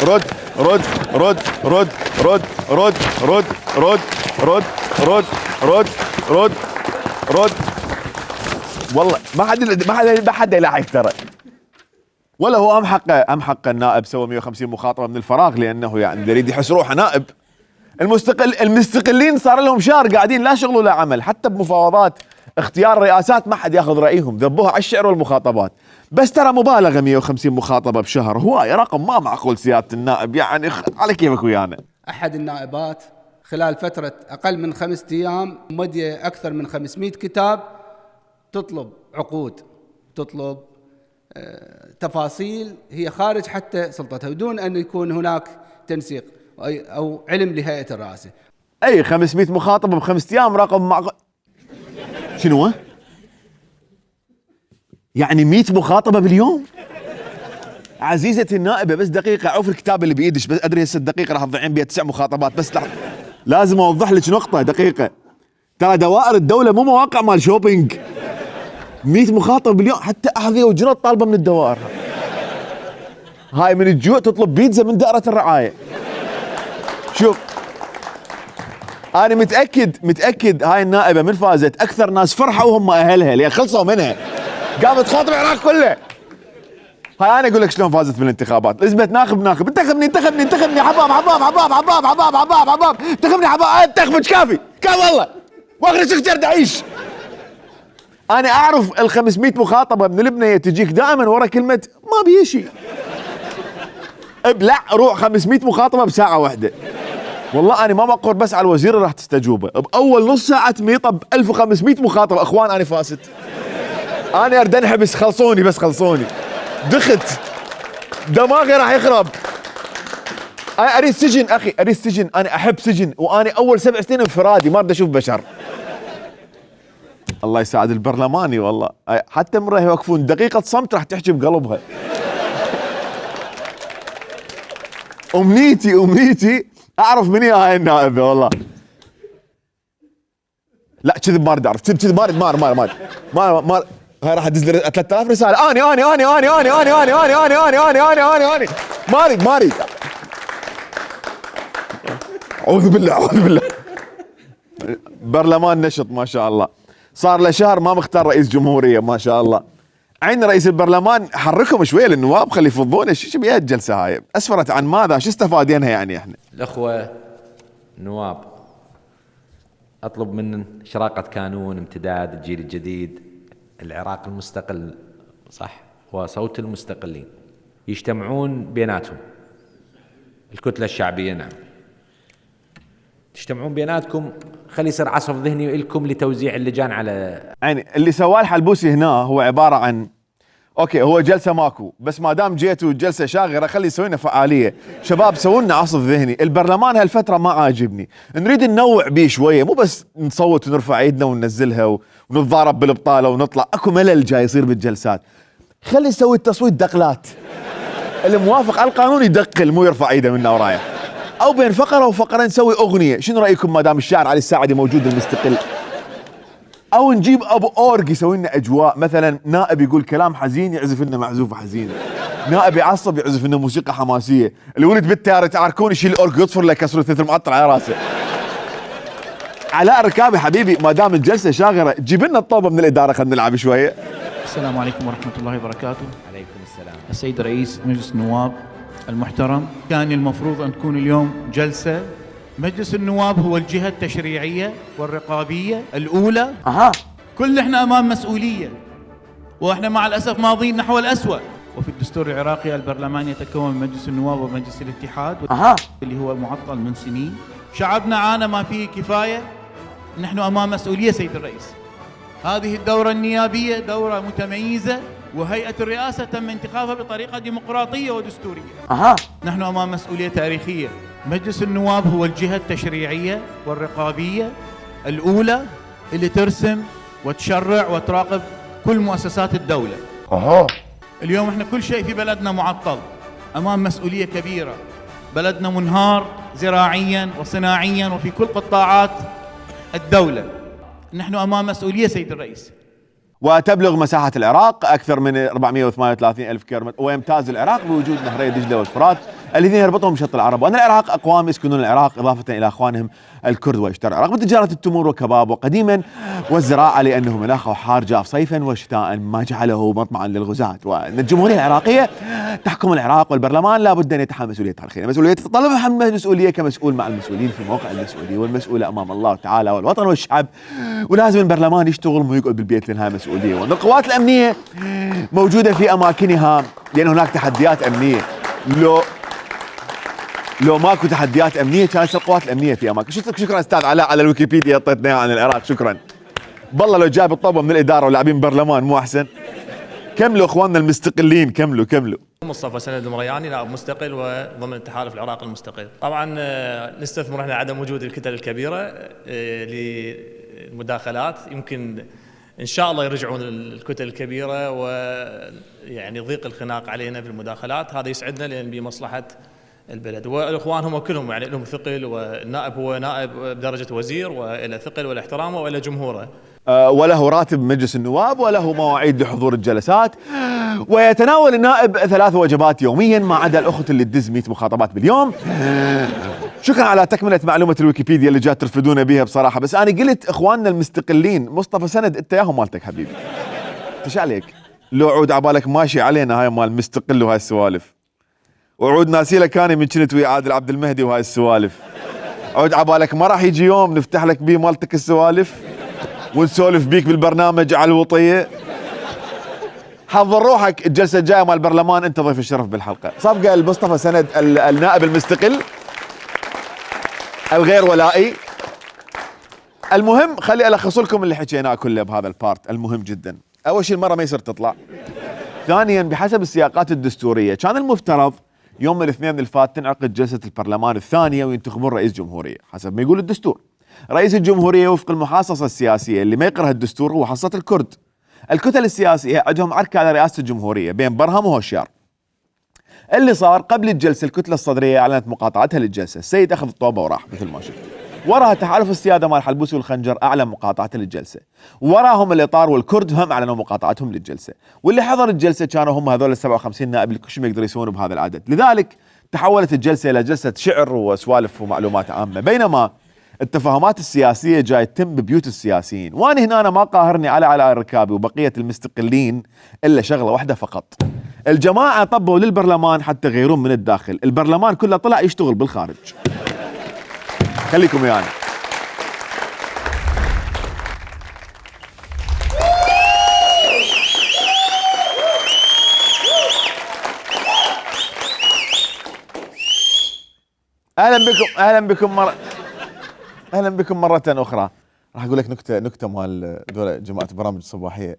رد رد رد رد رد رد رد رد رد رد رد رد رد. والله ما حد يلاحق ترى. ولا هو ام حقه النائب سوى 150 مخاطبه من الفراغ لانه يعني يريد يحس روحه نائب. المستقلين صار لهم شهر قاعدين لا شغل ولا عمل، حتى بمفاوضات اختيار الرئاسات ما حد ياخذ رايهم، ذبوها على الشعر والمخاطبات. بس ترى مبالغه 150 مخاطبه بشهر، هواي رقم ما معقول سياده النائب، يعني على كيفك ويانا. احد النائبات خلال فتره اقل من 5 ايام مدي اكثر من 500 كتاب تطلب عقود، تطلب تفاصيل هي خارج حتى سلطتها بدون ان يكون هناك تنسيق او علم لهيئه الرئاسه. اي 500 مخاطبه ب5 ايام رقم معقول. شنو هو؟ يعني 100 مخاطبه باليوم؟ عزيزتي النائبه بس دقيقه، عوف الكتاب اللي بايدش، بس ادري هسه الدقيقه راح تضيعين بها 9 مخاطبات، بس لازم اوضح لك نقطه دقيقه. ترى دوائر الدوله مو مواقع مال شوبينج. 100 مخاطبه باليوم، حتى احذيه وجنط طالبه من الدوائر. هاي من الجوع تطلب بيتزا من دائره الرعايه. شوف انا متاكد هاي النائبه من فازت اكثر ناس فرحوا هم اهلها لان خلصوا منها، قامت تخاطب العراق كله. هاي انا اقول لك شلون فازت بالانتخابات. الزمت ناخب انتخبني حباب انتخبني حباب، انتخبك كافي والله واخر سكتر اعيش. انا اعرف ال 500 مخاطبه من البنيه تجيك دائما ورا كلمه ما بي شيء. ابلع روح 500 مخاطبه بساعه واحده. والله انا ما بقر بس على الوزير راح تستجوبه، باول نص ساعه تميطه ب 1500 مخاطبه. اخوان انا فاسد، انا اريد انحبس، خلصوني دخت دماغي راح يخرب. انا اريد سجن اخي، اريد سجن، انا احب سجن، وانا اول 7 سنين انفرادي ما اريد اشوف بشر. الله يساعد البرلماني والله، حتى من راح يوقفون دقيقه صمت راح تحكي بقلبها. امنيتي اعرف من هي هاي النائبه والله. لا كذب ما اريد اعرف، كذب ما هاي راح ادز لي 3000 رساله. اني ما اريد. اعوذ بالله. برلمان نشط ما شاء الله، صار له شهر ما مختار رئيس جمهوريه ما شاء الله. عين رئيس البرلمان حركهم شويه للنواب، خلي يفضون. شو بيها الجلسه هاي؟ اسفرت عن ماذا؟ شو استفادينها يعني احنا؟ الاخوه النواب، اطلب من شراقه كانون امتداد الجيل الجديد، العراق المستقل صح وصوت المستقلين، يجتمعون بيناتهم الكتله الشعبيه. نعم تجتمعون بيناتكم، خلي يصير عصف ذهني لكم لتوزيع اللجان على يعني اللي سواه الحلبوسي هنا هو عباره عن اوكي هو جلسه ماكو، بس ما دام جيتوا جلسه شاغره خلي يسوي لنا فعاليه. شباب سووا لنا عصف ذهني. البرلمان هالفتره ما عاجبني، نريد ننوع بيه شويه، مو بس نصوت ونرفع ايدنا وننزلها ونتضارب بالبطاله ونطلع. اكو ملل جاي يصير بالجلسات، خلي يسوي التصويت دقلات. الموافق على القانون يدقل مو يرفع ايده منا ورايح. او بين فقره وفقره نسوي اغنيه. شنو رايكم ما دام الشاعر علي الساعدي موجود المستقل؟ او نجيب ابو اورج يسوي لنا اجواء، مثلا نائب يقول كلام حزين يعزف لنا معزوفه حزينه، نائب يعصب يعزف لنا موسيقى حماسيه، الولد بالتيار يتعاركون يشيل الاورج يطفر له كسر ثلث معطل على راسه. علاء ركابي حبيبي ما دام الجلسه شاغره جيب لنا الطوبه من الاداره خلينا نلعب شويه. السلام عليكم ورحمه الله وبركاته. عليكم السلام. السيد رئيس مجلس النواب المحترم، كان المفروض ان تكون اليوم جلسه. مجلس النواب هو الجهة التشريعية والرقابية الأولى. كل احنا أمام مسؤولية، واحنا مع الأسف ماضيين نحو الأسوأ. وفي الدستور العراقي البرلمان يتكون من مجلس النواب ومجلس الاتحاد اللي هو معطل من سنين. شعبنا عانى ما فيه كفاية. نحن أمام مسؤولية سيد الرئيس. هذه الدورة النيابية دورة متميزة، وهيئة الرئاسة تم انتخابها بطريقة ديمقراطية ودستورية. نحن أمام مسؤولية تاريخية. مجلس النواب هو الجهة التشريعية والرقابية الأولى اللي ترسم وتشرع وتراقب كل مؤسسات الدولة. اليوم احنا كل شيء في بلدنا معطل، أمام مسؤولية كبيرة. بلدنا منهار زراعيا وصناعيا وفي كل قطاعات الدولة. نحن أمام مسؤولية سيد الرئيس. وتبلغ مساحة العراق أكثر من 438 ألف كيلومتر، ويمتاز العراق بوجود نهري دجلة والفرات الذين يربطهم شط العرب، وأن العراق أقوام يسكنون العراق إضافة إلى أخوانهم الكرد ويشتهر العراق بتجارة التمور وكباب وقديما والزراعة، لأنه مناخه حار جاف صيفا وشتاء ما جعله مطمعا للغزاة. وأن الجمهورية العراقية تحكم العراق، والبرلمان لا بد أن يتحمل مسؤولية تاريخية، مسؤولية تتطلب تحمل مسؤولية كمسؤول مع المسؤولين في موقع المسؤولية والمسؤول أمام الله تعالى والوطن والشعب. ولازم البرلمان يشتغل مو يقعد بالبيت لأنها مسؤولية. وأن القوات الأمنية موجودة في أماكنها لأن هناك تحديات أمنية. لو ماكو تحديات أمنية كانت القوات الأمنية في أماكن. شكرا أستاذ علاء على الويكيبيديا اعطيتنا عن العراق، شكرا. بالله لو جاب الطوبة من الإدارة ولاعبين برلمان مو أحسن؟ كملوا إخواننا المستقلين، كملوا. مصطفى سند المرياني نائب مستقل وضمن التحالف العراقي المستقل. طبعا نستثمر احنا عدم وجود الكتل الكبيرة للمداخلات، يمكن إن شاء الله يرجعون الكتل الكبيرة ويعني ضيق الخناق علينا في المداخلات، هذا يسعدنا لأن بمصلحة البلد. والإخوان هم كلهم يعني لهم ثقل، والنائب هو نائب بدرجة وزير وإلى ثقل وإلى احترامه وإلى جمهوره. وله راتب مجلس النواب وله مواعيد لحضور الجلسات، ويتناول النائب 3 وجبات يوميا ما عدا الأخت اللي تدز 100 مخاطبات باليوم. شكرا على تكملة معلومة الويكيبيديا اللي جات ترفدونا بيها بصراحة. بس أنا قلت إخواننا المستقلين. مصطفى سند أنت ياهم مالتك حبيبي. إيش عليك؟ لو عود عبالك ماشي علينا هاي مال مستقل وهاي السوالف. وعود ناسي لك أنا من كنت ويا عادل عبد المهدي وهاي السوالف. عود عبالك ما راح يجي يوم نفتح لك بيه مالتك السوالف ونسولف بيك بالبرنامج على الوطية. حضر روحك الجلسة الجاية مال البرلمان أنت ضيف الشرف بالحلقة. صفقة المصطفى سند النائب المستقل الغير ولائي. المهم خلي ألخص لكم اللي حكيناه كله بهذا البارت المهم جدا. أول شيء المرة ما يصير تطلع. ثانيا بحسب السياقات الدستورية كان المفترض يوم الاثنين الفات تنعقد جلسة البرلمان الثانية وينتخبون رئيس جمهورية حسب ما يقول الدستور. رئيس الجمهورية وفق المحاصصة السياسية اللي ما يقرها الدستور هو حصة الكرد. الكتل السياسية عندهم عركة على رئاسة الجمهورية بين برهم وهوشيار. اللي صار قبل الجلسة الكتلة الصدرية أعلنت مقاطعتها للجلسة. السيد أخذ الطوبة وراح مثل ما شفت. وراها تحالف السيادة مال حلبوسي والخنجر أعلن مقاطعته للجلسة. وراهم الإطار والكرد هم أعلنوا مقاطعتهم للجلسة. واللي حضر الجلسة كانوا هم هذول 57 نائب اللي كل ما يقدروا يسوون بهذا العدد. لذلك تحولت الجلسة إلى جلسة شعر وسوالف ومعلومات عامة. بينما التفاهمات السياسية جاي تتم ببيوت السياسيين. وأنا هنا أنا ما قاهرني على علاء الركابي وبقية المستقلين إلا شغلة واحدة فقط. الجماعة طبوا للبرلمان حتى يغيرون من الداخل. البرلمان كله طلع يشتغل بالخارج. خليكم يعني. اهلا بكم مرة اخرى. راح اقول لك نكتة مال ذول جماعة برامج الصباحية.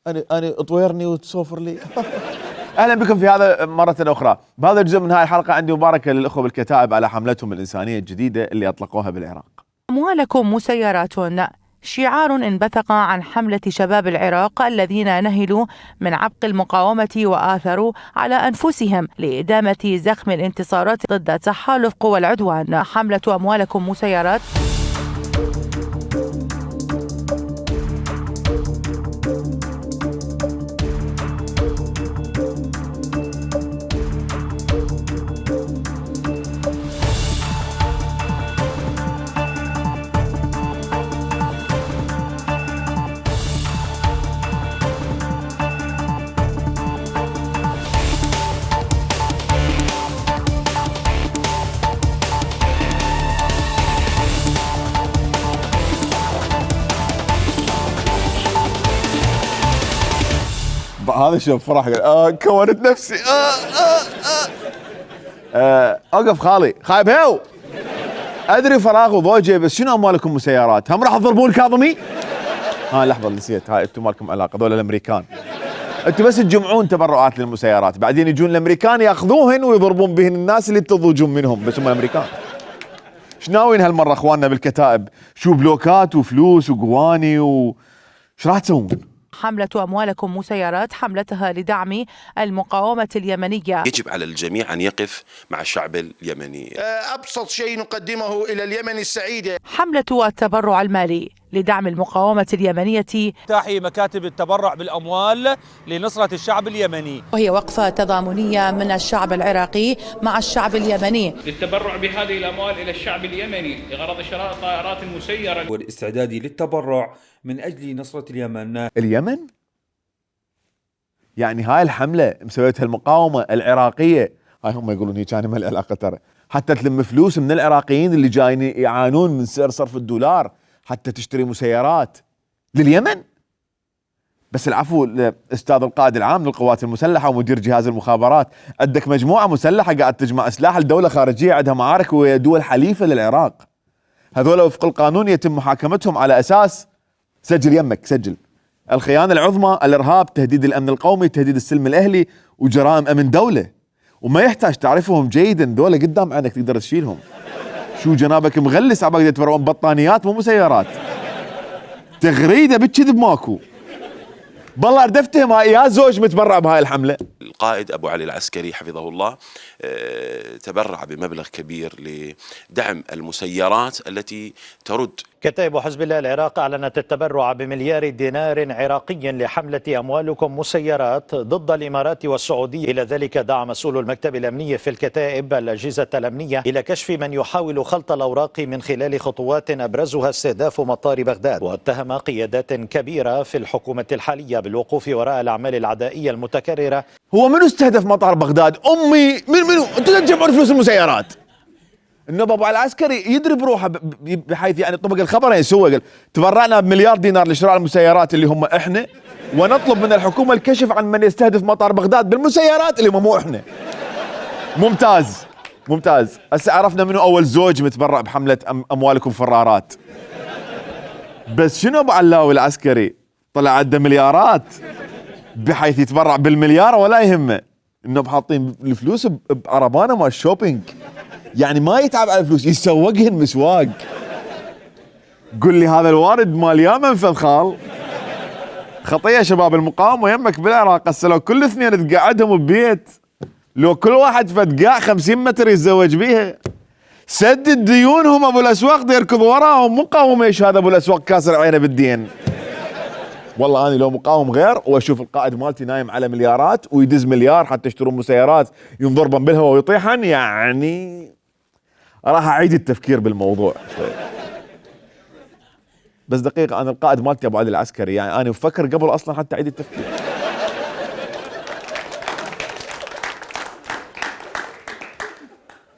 انا اطويرني وتسوفر لي. اهلا بكم في هذا مرة اخرى. بهذا الجزء من هاي الحلقة عندي مباركة للاخوة بالكتائب على حملتهم الانسانية الجديدة اللي اطلقوها بالعراق. أموالكم مسيرات، شعار انبثق عن حملة شباب العراق الذين نهلوا من عبق المقاومة وآثروا على أنفسهم لإدامة زخم الانتصارات ضد تحالف قوى العدوان. حملة أموالكم مسيرات هذا شوف فرح قال كونت نفسي اوقف خالي خايب هيو. ادري فراغ وضوجه بس شنو اموالكم مسيرات؟ هم راح تضربون الكاظمي؟ لحظه نسيت. هاي انتم مالكم علاقه ذول الامريكان. انتم بس تجمعون تبرعات للمسيرات بعدين يجون الامريكان ياخذوهن ويضربون بهن الناس اللي تضوجون منهم بس هم الامريكان. ايش ناويين هالمره اخواننا بالكتائب؟ شو بلوكات وفلوس وقواني ايش راح تسوون؟ حملة أموالكم مسيرات حملتها لدعم المقاومة اليمنية. يجب على الجميع أن يقف مع الشعب اليمني. أبسط شيء نقدمه إلى اليمن السعيدة حملة التبرع المالي لدعم المقاومة اليمنية. افتتاح مكاتب التبرع بالأموال لنصرة الشعب اليمني، وهي وقفة تضامنية من الشعب العراقي مع الشعب اليمني للتبرع بهذه الأموال إلى الشعب اليمني لغرض شراء الطائرات المسيرة والاستعداد للتبرع من أجل نصرة اليمن. اليمن؟ يعني هاي الحملة مسويتها المقاومة العراقية. هاي هم يقولون هي كان ما له علاقة ترى. حتى تلم فلوس من العراقيين اللي جايين يعانون من سعر صرف الدولار حتى تشتري مسيرات لليمن. بس العفو الاستاذ القائد العام للقوات المسلحة ومدير جهاز المخابرات، عندك مجموعة مسلحة قاعد تجمع سلاح لدولة خارجية عندها معارك ويا دول حليفة للعراق. هذول وفق القانون يتم محاكمتهم على اساس سجل يمك سجل الخيانة العظمى، الارهاب، تهديد الامن القومي، تهديد السلم الاهلي وجرائم امن دولة. وما يحتاج تعرفهم جيدا، دولة قدام عينك تقدر تشيلهم. شو جنابك مغلس عباك يتبرعون بطانيات مو مسيرات. تغريده بالكذب ماكو. بالله اردفتهم هاي يا زوج متبرع بهاي الحمله. القائد أبو علي العسكري حفظه الله تبرع بمبلغ كبير لدعم المسيرات التي ترد كتائب حزب الله العراق أعلنت التبرع بمليار دينار عراقي لحملة أموالكم مسيرات ضد الإمارات والسعودية. إلى ذلك دعا مسؤول المكتب الأمني في الكتائب الأجهزة الأمنية إلى كشف من يحاول خلط الأوراق من خلال خطوات أبرزها استهداف مطار بغداد، واتهم قيادات كبيرة في الحكومة الحالية بالوقوف وراء الأعمال العدائية المتكررة. هو منو استهدف مطار بغداد؟ أمي منو؟ أنتوا تجمعون فلوس المسيرات. النواب ابو علي العسكري يدري بروحه بحيث يعني طبق الخبر يسوى قال تبرعنا بمليار دينار لشراء المسيرات اللي هم احنا، ونطلب من الحكومه الكشف عن من يستهدف مطار بغداد بالمسيرات اللي هم مو احنا. ممتاز ممتاز. هسه عرفنا منو اول زوج متبرع بحمله اموالكم فرارات. بس شنو ابو علاوي العسكري طلع عنده مليارات بحيث يتبرع بالمليار ولا يهمه انه حاطين الفلوس بعربانه مال الشوبينج، يعني ما يتعب على الفلوس يسوقهن مسواق. قل لي هذا الوارد مال يا منفذ خال خطيه شباب المقاومه يمك بالعراق. هسه لو كل اثنين تقعدهم ببيت، لو كل واحد فد قاع 50 متر يتزوج بيها، سدد ديونهم ابو الاسواق يركض وراهم. مقاومه ايش هذا ابو الاسواق كاسر عينه بالدين. والله انا لو مقاوم غير واشوف القائد مالتي نايم على مليارات ويدز مليار حتى يشترون مسيرات ينضربن بالهواء ويطيحن، يعني راح اعيد التفكير بالموضوع شوي. بس دقيقه، انا القائد مالتي ابو علي العسكري، يعني انا بفكر قبل اصلا حتى اعيد التفكير.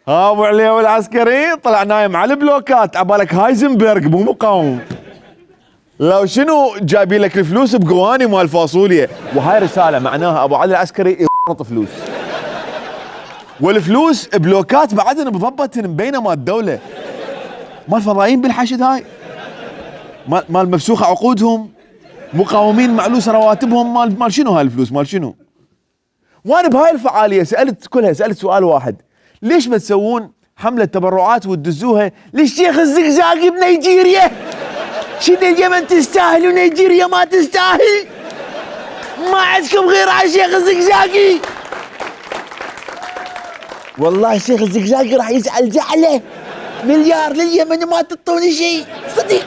ها ابو علي العسكري طلع نايم على البلوكات، عبالك هايزنبرغ مو مقاوم. لو شنو جايبين لك الفلوس بقواني مال فاصوليا. وهاي رساله معناها ابو علي العسكري يرط فلوس، والفلوس بلوكات بعدن مضبطن مبينه مال الدوله. مال فضائيين بالحشد، هاي مال مفسوخه عقودهم، مقاومين معلوسه رواتبهم، مال شنو هاي الفلوس مال شنو؟ وانا بهاي الفعاليه سالت سؤال واحد، ليش ما تسوون حمله تبرعات وتدزوها للشيخ الزقزاقي بنيجيريا؟ شنو اليمن تستاهل ونيجيريا ما تستاهل؟ ما عندكم غير على الشيخ الزقزاقي. والله الشيخ الزقزاقي راح يزعل زعله. مليار لليمن وما تعطوني شيء صدق.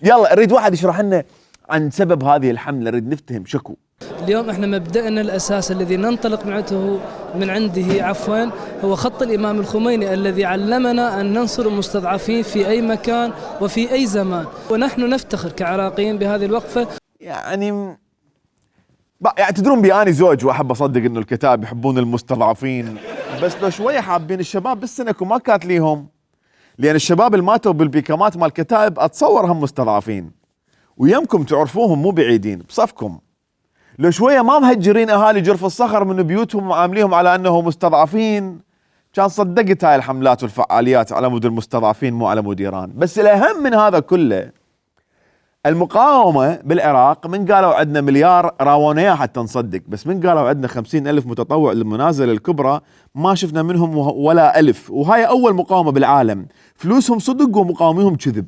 يلا نريد واحد يشرح لنا عن سبب هذه الحمله، نريد نفتهم شكو. اليوم احنا مبدأنا الاساس الذي ننطلق من عنده هو خط الامام الخميني الذي علمنا ان ننصر المستضعفين في اي مكان وفي اي زمان، ونحن نفتخر كعراقيين بهذه الوقفه. يعني تدرون بي اني زوج واحب اصدق انه الكتاب يحبون المستضعفين، بس لو شويه حابين الشباب بالسنك وما كانت ليهم، لان الشباب اللي ماتوا بالبيكامات مال الكتائب اتصور هم مستضعفين، ويمكم تعرفوهم مو بعيدين بصفكم. لو شويه ما مهجرين اهالي جرف الصخر من بيوتهم وعامليهم على انهم مستضعفين، كان صدقت هاي الحملات والفعاليات على مود المستضعفين مو على مود ايران. بس الاهم من هذا كله، المقاومه بالعراق من قالوا عندنا مليار راونيها حتى نصدق، بس من قالوا عندنا 50,000 متطوع للمنازل الكبرى ما شفنا منهم ولا ألف، وهاي اول مقاومه بالعالم فلوسهم صدق ومقاوميهم كذب.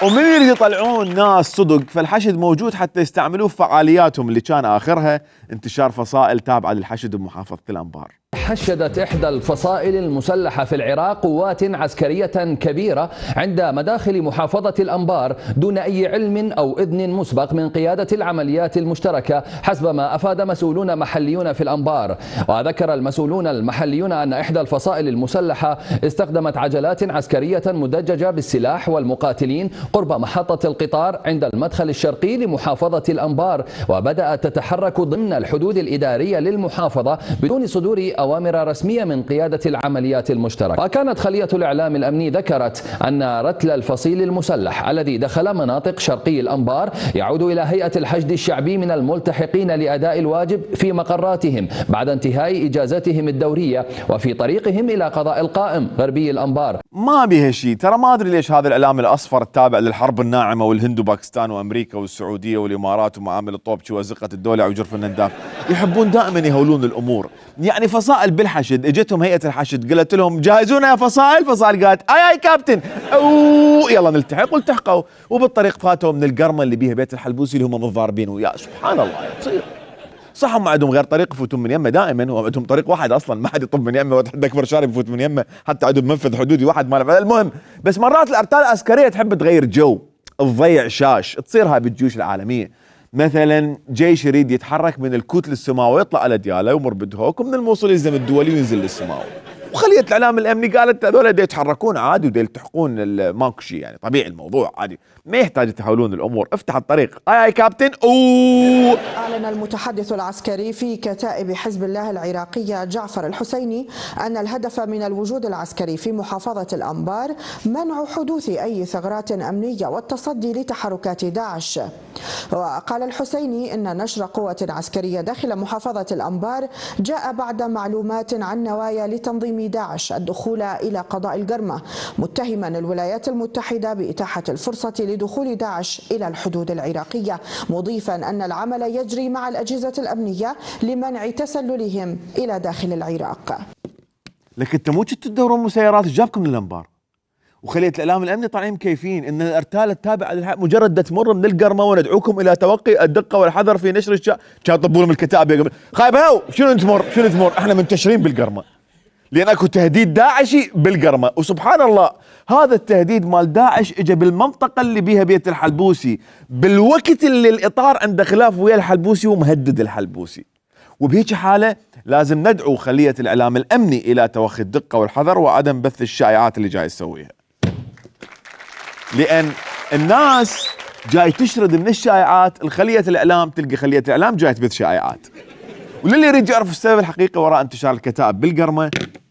ومن يريد يطلعون ناس صدق، فالحشد موجود حتى يستعملوه في فعالياتهم اللي كان آخرها انتشار فصائل تابعة للحشد بمحافظة الأنبار. حشدت إحدى الفصائل المسلحة في العراق قوات عسكرية كبيرة عند مداخل محافظة الأنبار دون أي علم أو إذن مسبق من قيادة العمليات المشتركة، حسب ما أفاد مسؤولون محليون في الأنبار. وذكر المسؤولون المحليون أن إحدى الفصائل المسلحة استخدمت عجلات عسكرية مدججة بالسلاح والمقاتلين قرب محطة القطار عند المدخل الشرقي لمحافظة الأنبار، وبدأت تتحرك ضمن الحدود الإدارية للمحافظة بدون صدور أوامر رسمية من قيادة العمليات المشتركة. وكانت خلية الإعلام الأمني ذكرت أن رتل الفصيل المسلح الذي دخل مناطق شرقي الأنبار يعود إلى هيئة الحشد الشعبي من الملتحقين لأداء الواجب في مقراتهم بعد انتهاء إجازتهم الدورية وفي طريقهم إلى قضاء القائم غربي الأنبار. ما بيها شيء، ترى ما أدري ليش هذا الإعلام الأصفر التابع للحرب الناعمة والهند وباكستان وأمريكا والسعودية والإمارات ومعامل الطوبشي وزقة الدولة وجرف الننداف يحبون دائما يهولون الأمور. يعني فصائل بالحشد اجتهم هيئة الحشد قالت لهم جهزونا يا فصائل، فصائل قالت اي كابتن يلا نلتحق، والتحقوا وبالطريق فاتوا من القرمة اللي بيها بيت الحلبوسي اللي هم متضاربين وياه. سبحان الله تصير. صح هم عندهم غير طريق يفوتون من يمه دائما، وعندهم طريق واحد اصلا ما حد يطب من يمه، وحد اكبر شارع يفوت من يمه، حتى عندهم منفذ حدودي واحد ما له. المهم بس مرات الارتال العسكريه تحب تغير جو، تضيع شاش، تصير هاي بالجيوش العالميه. مثلا جيش يريد يتحرك من الكوت للسماوه يطلع على دياله ومر بدهوك، ومن الموصل يلزم الدولي وينزل للسماوه. وخليه الاعلام الامني قالت هذول يتحركون عادي ودي يلتحقون ماكو شيء، يعني طبيعي الموضوع عادي، ما يحتاج تحولون الامور، افتح الطريق. اي كابتن. أعلن المتحدث العسكري في كتائب حزب الله العراقية جعفر الحسيني أن الهدف من الوجود العسكري في محافظة الأنبار منع حدوث أي ثغرات أمنية والتصدي لتحركات داعش. وقال الحسيني إن نشر قوة عسكرية داخل محافظة الأنبار جاء بعد معلومات عن نوايا لتنظيم داعش الدخول إلى قضاء القرمة، متهما الولايات المتحدة بإتاحة الفرصة لدخول داعش إلى الحدود العراقية، مضيفا أن العمل يجري مع الأجهزة الأمنية لمنع تسللهم إلى داخل العراق. لكن انت مو كنتوا تدورون مسيرات جابكم من الانبار، وخليه الاعلام الامني طالعين مكيفين ان الارتال التابعه مجرد تمر من القرمه وندعوكم الى توقي الدقه والحذر في نشر كان طبوا لهم الكتاب يا قبل خايب هو شنو تمر احنا منتشرين بالقرمه لان اكو تهديد داعشي بالقرمه. وسبحان الله هذا التهديد مال داعش اجى بالمنطقه اللي بيها بيت الحلبوسي بالوقت اللي الاطار عنده خلاف ويا الحلبوسي ومهدد الحلبوسي. وبهيك حاله لازم ندعو خليه الاعلام الامني الى توخي الدقه والحذر وعدم بث الشائعات اللي جاي يسويها، لان الناس جاي تشرد من الشائعات. الخليه الاعلام تلقى خليه الاعلام جاي تبث شائعات. وللي يريد يعرف السبب الحقيقي وراء انتشار الكتائب بالقرمه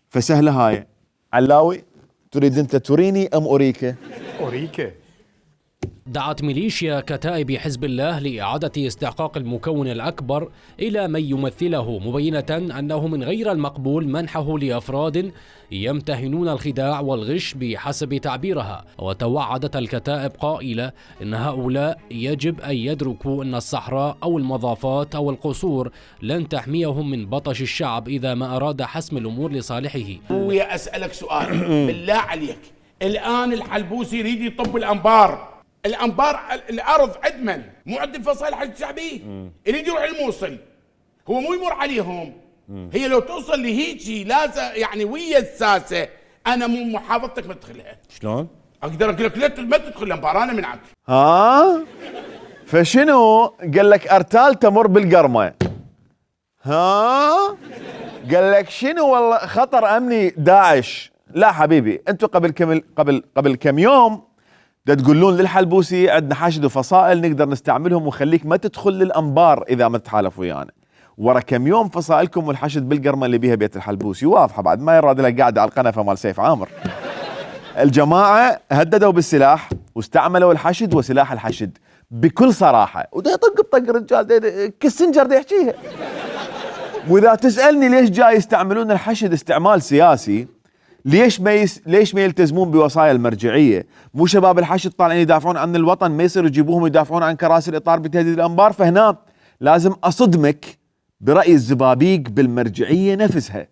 فسهله هاي. علاوي تريد انت تريني ام اريك؟ اريك. دعت ميليشيا كتائب حزب الله لإعادة استحقاق المكون الأكبر إلى من يمثله، مبينة أنه من غير المقبول منحه لأفراد يمتهنون الخداع والغش بحسب تعبيرها. وتوعدت الكتائب قائلة إن هؤلاء يجب أن يدركوا أن الصحراء أو المضافات أو القصور لن تحميهم من بطش الشعب إذا ما أراد حسم الأمور لصالحه. ويا أسألك سؤال بالله عليك، الآن الحلبوسي يريد يطب الأنبار الأرض عدمن مو عند الفصائل الحشد الشعبي، يريد يروح الموصل، هو مو يمر عليهم. هي لو توصل لهيجي لازم يعني ويا الساسة أنا مو محافظتك ما تدخلها. شلون؟ أقدر أقول لك ما تدخل الأنبار أنا منعك. فشنو قال لك أرتال تمر بالقرمة؟ قال لك شنو والله خطر أمني داعش؟ لا حبيبي انتم قبل كم يوم تقولون للحلبوسي عندنا حاشد وفصائل نقدر نستعملهم ونخليك ما تدخل للانبار اذا ما تحالف ويانا. ورا كم يوم فصائلكم والحشد بالقرمه اللي بيها بيت الحلبوسي واضحه بعد ما يراد لها قاعده على القنفه مال سيف عامر. الجماعه هددوا بالسلاح واستعملوا الحشد وسلاح الحشد بكل صراحه، وده يطق بطق الرجال كسنجر ده يحكيها. واذا تسالني ليش جاي يستعملون الحشد استعمال سياسي، ليش ما يلتزمون بوصايا المرجعيه؟ مو شباب الحشد طالعين يدافعون عن الوطن ما يصير يجيبوهم يدافعون عن كراسي الاطار بتهديد الانبار؟ فهنا لازم اصدمك براي الزبابيق بالمرجعيه نفسها.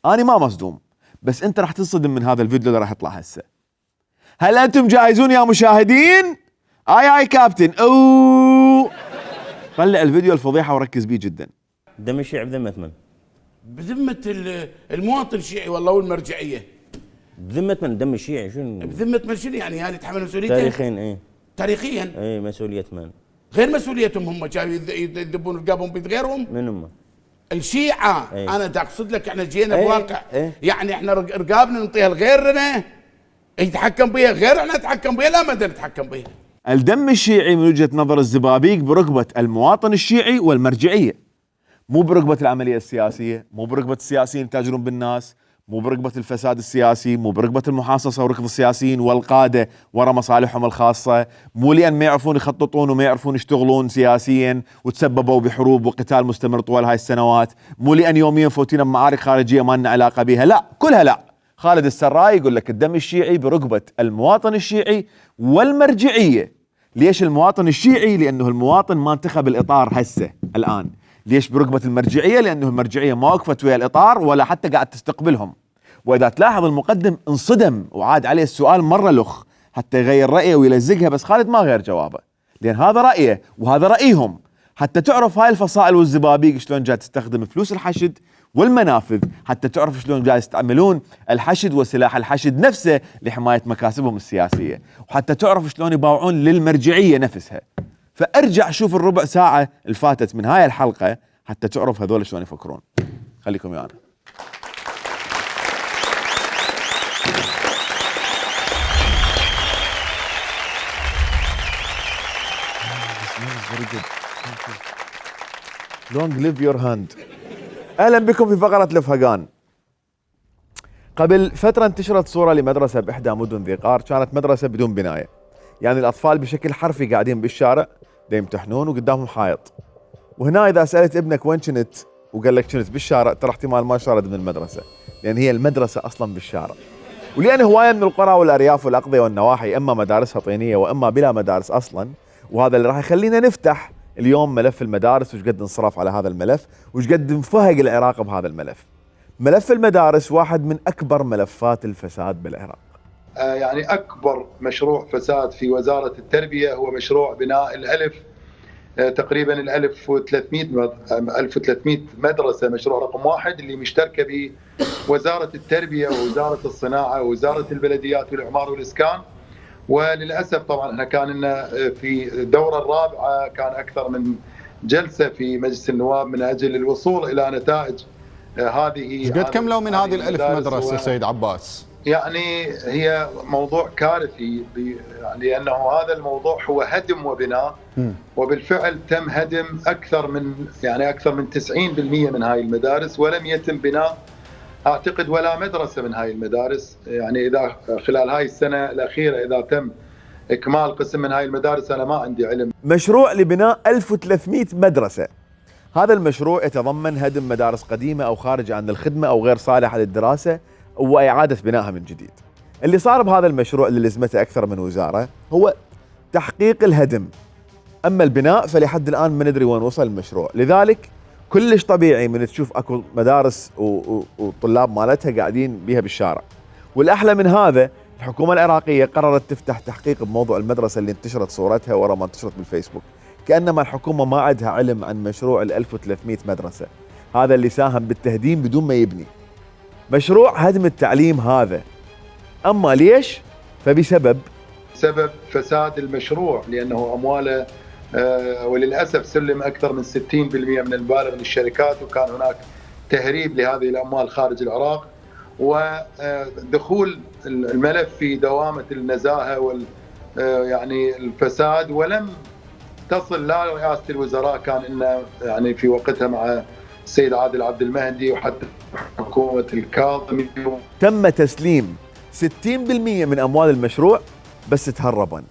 انا ما مصدوم، بس انت راح تنصدم من هذا الفيديو اللي راح يطلع هسه. هل انتم جاهزون يا مشاهدين؟ اي كابتن. طلع الفيديو الفضيحه وركز بيه جدا. دم الشيعي بذمة من؟ بذمة المواطن الشيعي والله والمرجعية. بذمة من دم الشيعي شنو؟ بذمة من شنو يعني هذه تحمل مسؤوليته؟ تاريخيا ايه؟ تاريخيا؟ ايه مسؤولية من؟ غير مسؤوليتهم هم جايوا يذبون رقابهم بيد غيرهم؟ من هم؟ الشيعة. ايه؟ انا دا اقصد لك احنا جينا بواقع. ايه؟ يعني احنا رقابنا نعطيها لغيرنا يتحكم بها غير احنا نتحكم بها لا ما نتحكم بها. الدم الشيعي من وجهة نظر الزبابيق بركبة المواطن الشيعي والمرجعية، مو بركبة العملية السياسية، مو بركبة السياسيين يتاجرون بالناس، مو بركبة الفساد السياسي، مو بركبة المحاصصة وركض السياسيين والقادة ورا مصالحهم الخاصة، مو لأن ما يعرفون يخططون وما يعرفون يشتغلون سياسيا وتسببوا بحروب وقتال مستمر طوال هاي السنوات، مو لأن يوميا فوتين بمعارك خارجية ما لنا علاقة بها، لا كلها لا. خالد السراي يقول لك الدم الشيعي بركبة المواطن الشيعي والمرجعية. ليش المواطن الشيعي؟ لأنه المواطن ما انتخب الإطار هسه الآن. ليش بركبة المرجعية؟ لأنه المرجعية ما وقفت ويا الإطار ولا حتى قاعد تستقبلهم. وإذا تلاحظ المقدم انصدم وعاد عليه السؤال مرة لخ حتى يغير رأيه ويلزقها، بس خالد ما غير جوابه لأن هذا رأيه وهذا رأيهم. حتى تعرف هاي الفصائل والزبابيق شلون جاي تستخدم فلوس الحشد والمنافذ، حتى تعرف شلون جاي يستعملون الحشد وسلاح الحشد نفسه لحماية مكاسبهم السياسية، وحتى تعرف شلون يباوعون للمرجعية نفسها. فارجع شوف الربع ساعة الفاتت من هاي الحلقة حتى تعرف هذول شلون يفكرون. خليكم ويانا. Long live your hand. اهلا بكم في فقرة الفهقان. قبل فترة انتشرت صورة لمدرسة باحدى مدن ذي قار، كانت مدرسة بدون بناية، يعني الاطفال بشكل حرفي قاعدين بالشارع دا يمتحنون وقدامهم حائط. وهنا اذا سألت ابنك وين كنت وقال لك كنت بالشارع، ترى احتمال ما شارد من المدرسة، لان هي المدرسة اصلا بالشارع. ولان هواية من القرى والارياف والاقضية والنواحي اما مدارسها طينية واما بلا مدارس اصلا، وهذا اللي راح يخلينا نفتح اليوم ملف المدارس وش قد انصرف على هذا الملف وش قد انفهق العراق بهذا الملف. ملف المدارس واحد من أكبر ملفات الفساد بالعراق. يعني أكبر مشروع فساد في وزارة التربية هو مشروع بناء الألف، تقريبا 1300 مدرسة، مشروع رقم 1 اللي مشتركة بوزارة التربية ووزارة الصناعة ووزارة البلديات والإعمار والإسكان. وللأسف طبعا احنا كان لنا في الدورة الرابعة كان أكثر من جلسة في مجلس النواب من أجل الوصول إلى نتائج هذه. قد كملوا من هذه الألف مدرسة سيد عباس؟ يعني هي موضوع كارثي، لأنه هذا الموضوع هو هدم وبناء، وبالفعل تم هدم أكثر من 90% من هاي المدارس، ولم يتم بناء أعتقد ولا مدرسة من هاي المدارس. يعني إذا خلال هاي السنة الأخيرة إذا تم إكمال قسم من هاي المدارس أنا ما عندي علم. مشروع لبناء 1300 مدرسة. هذا المشروع يتضمن هدم مدارس قديمة أو خارجة عن الخدمة أو غير صالحة للدراسة وإعادة بنائها من جديد. اللي صار بهذا المشروع اللي لزمته أكثر من وزارة هو تحقيق الهدم، أما البناء فلحد الآن ما ندري وين وصل المشروع. لذلك كلش طبيعي من تشوف اكو مدارس وطلاب مالتها قاعدين بيها بالشارع. والاحلى من هذا الحكومه العراقيه قررت تفتح تحقيق بموضوع المدرسه اللي انتشرت صورتها ورا ما انتشرت بالفيسبوك، كانما الحكومه ما عندها علم عن مشروع ال 1300 مدرسه هذا اللي ساهم بالتهديم بدون ما يبني. مشروع هدم التعليم هذا، اما ليش؟ فبسبب فساد المشروع، لانه امواله وللأسف سلم أكثر من 60% من المبالغ للشركات، وكان هناك تهريب لهذه الأموال خارج العراق، ودخول الملف في دوامة النزاهة يعني الفساد، ولم تصل لا رئاسة الوزراء، كان إن يعني في وقتها مع السيد عادل عبد المهدي وحتى حكومة الكاظمي تم تسليم 60% من أموال المشروع بس تهربا،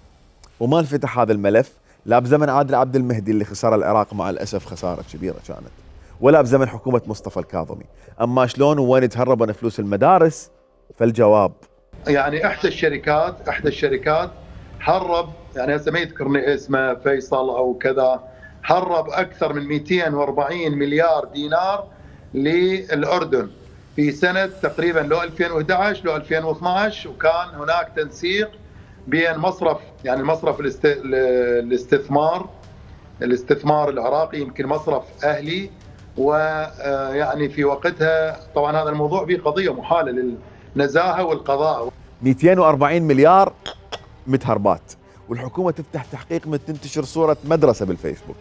وما انفتح هذا الملف لا بزمن عادل عبد المهدي اللي خسر العراق مع الأسف خسارة كبيرة كانت، ولا بزمن حكومة مصطفى الكاظمي. أما شلون وين تهربن فلوس المدارس؟ فالجواب يعني إحدى الشركات هرب، يعني هسه ما يذكرني اسمه فيصل أو كذا، هرب أكثر من 240 مليار دينار للأردن في سنة تقريبا لو 2011 لو 2012، وكان هناك تنسيق بين مصرف، يعني مصرف الاستثمار العراقي، يمكن مصرف أهلي، ويعني في وقتها طبعا هذا الموضوع به قضية محالة للنزاهة والقضاء. 240 مليار متهربات، والحكومة تفتح تحقيق من تنتشر صورة مدرسة بالفيسبوك.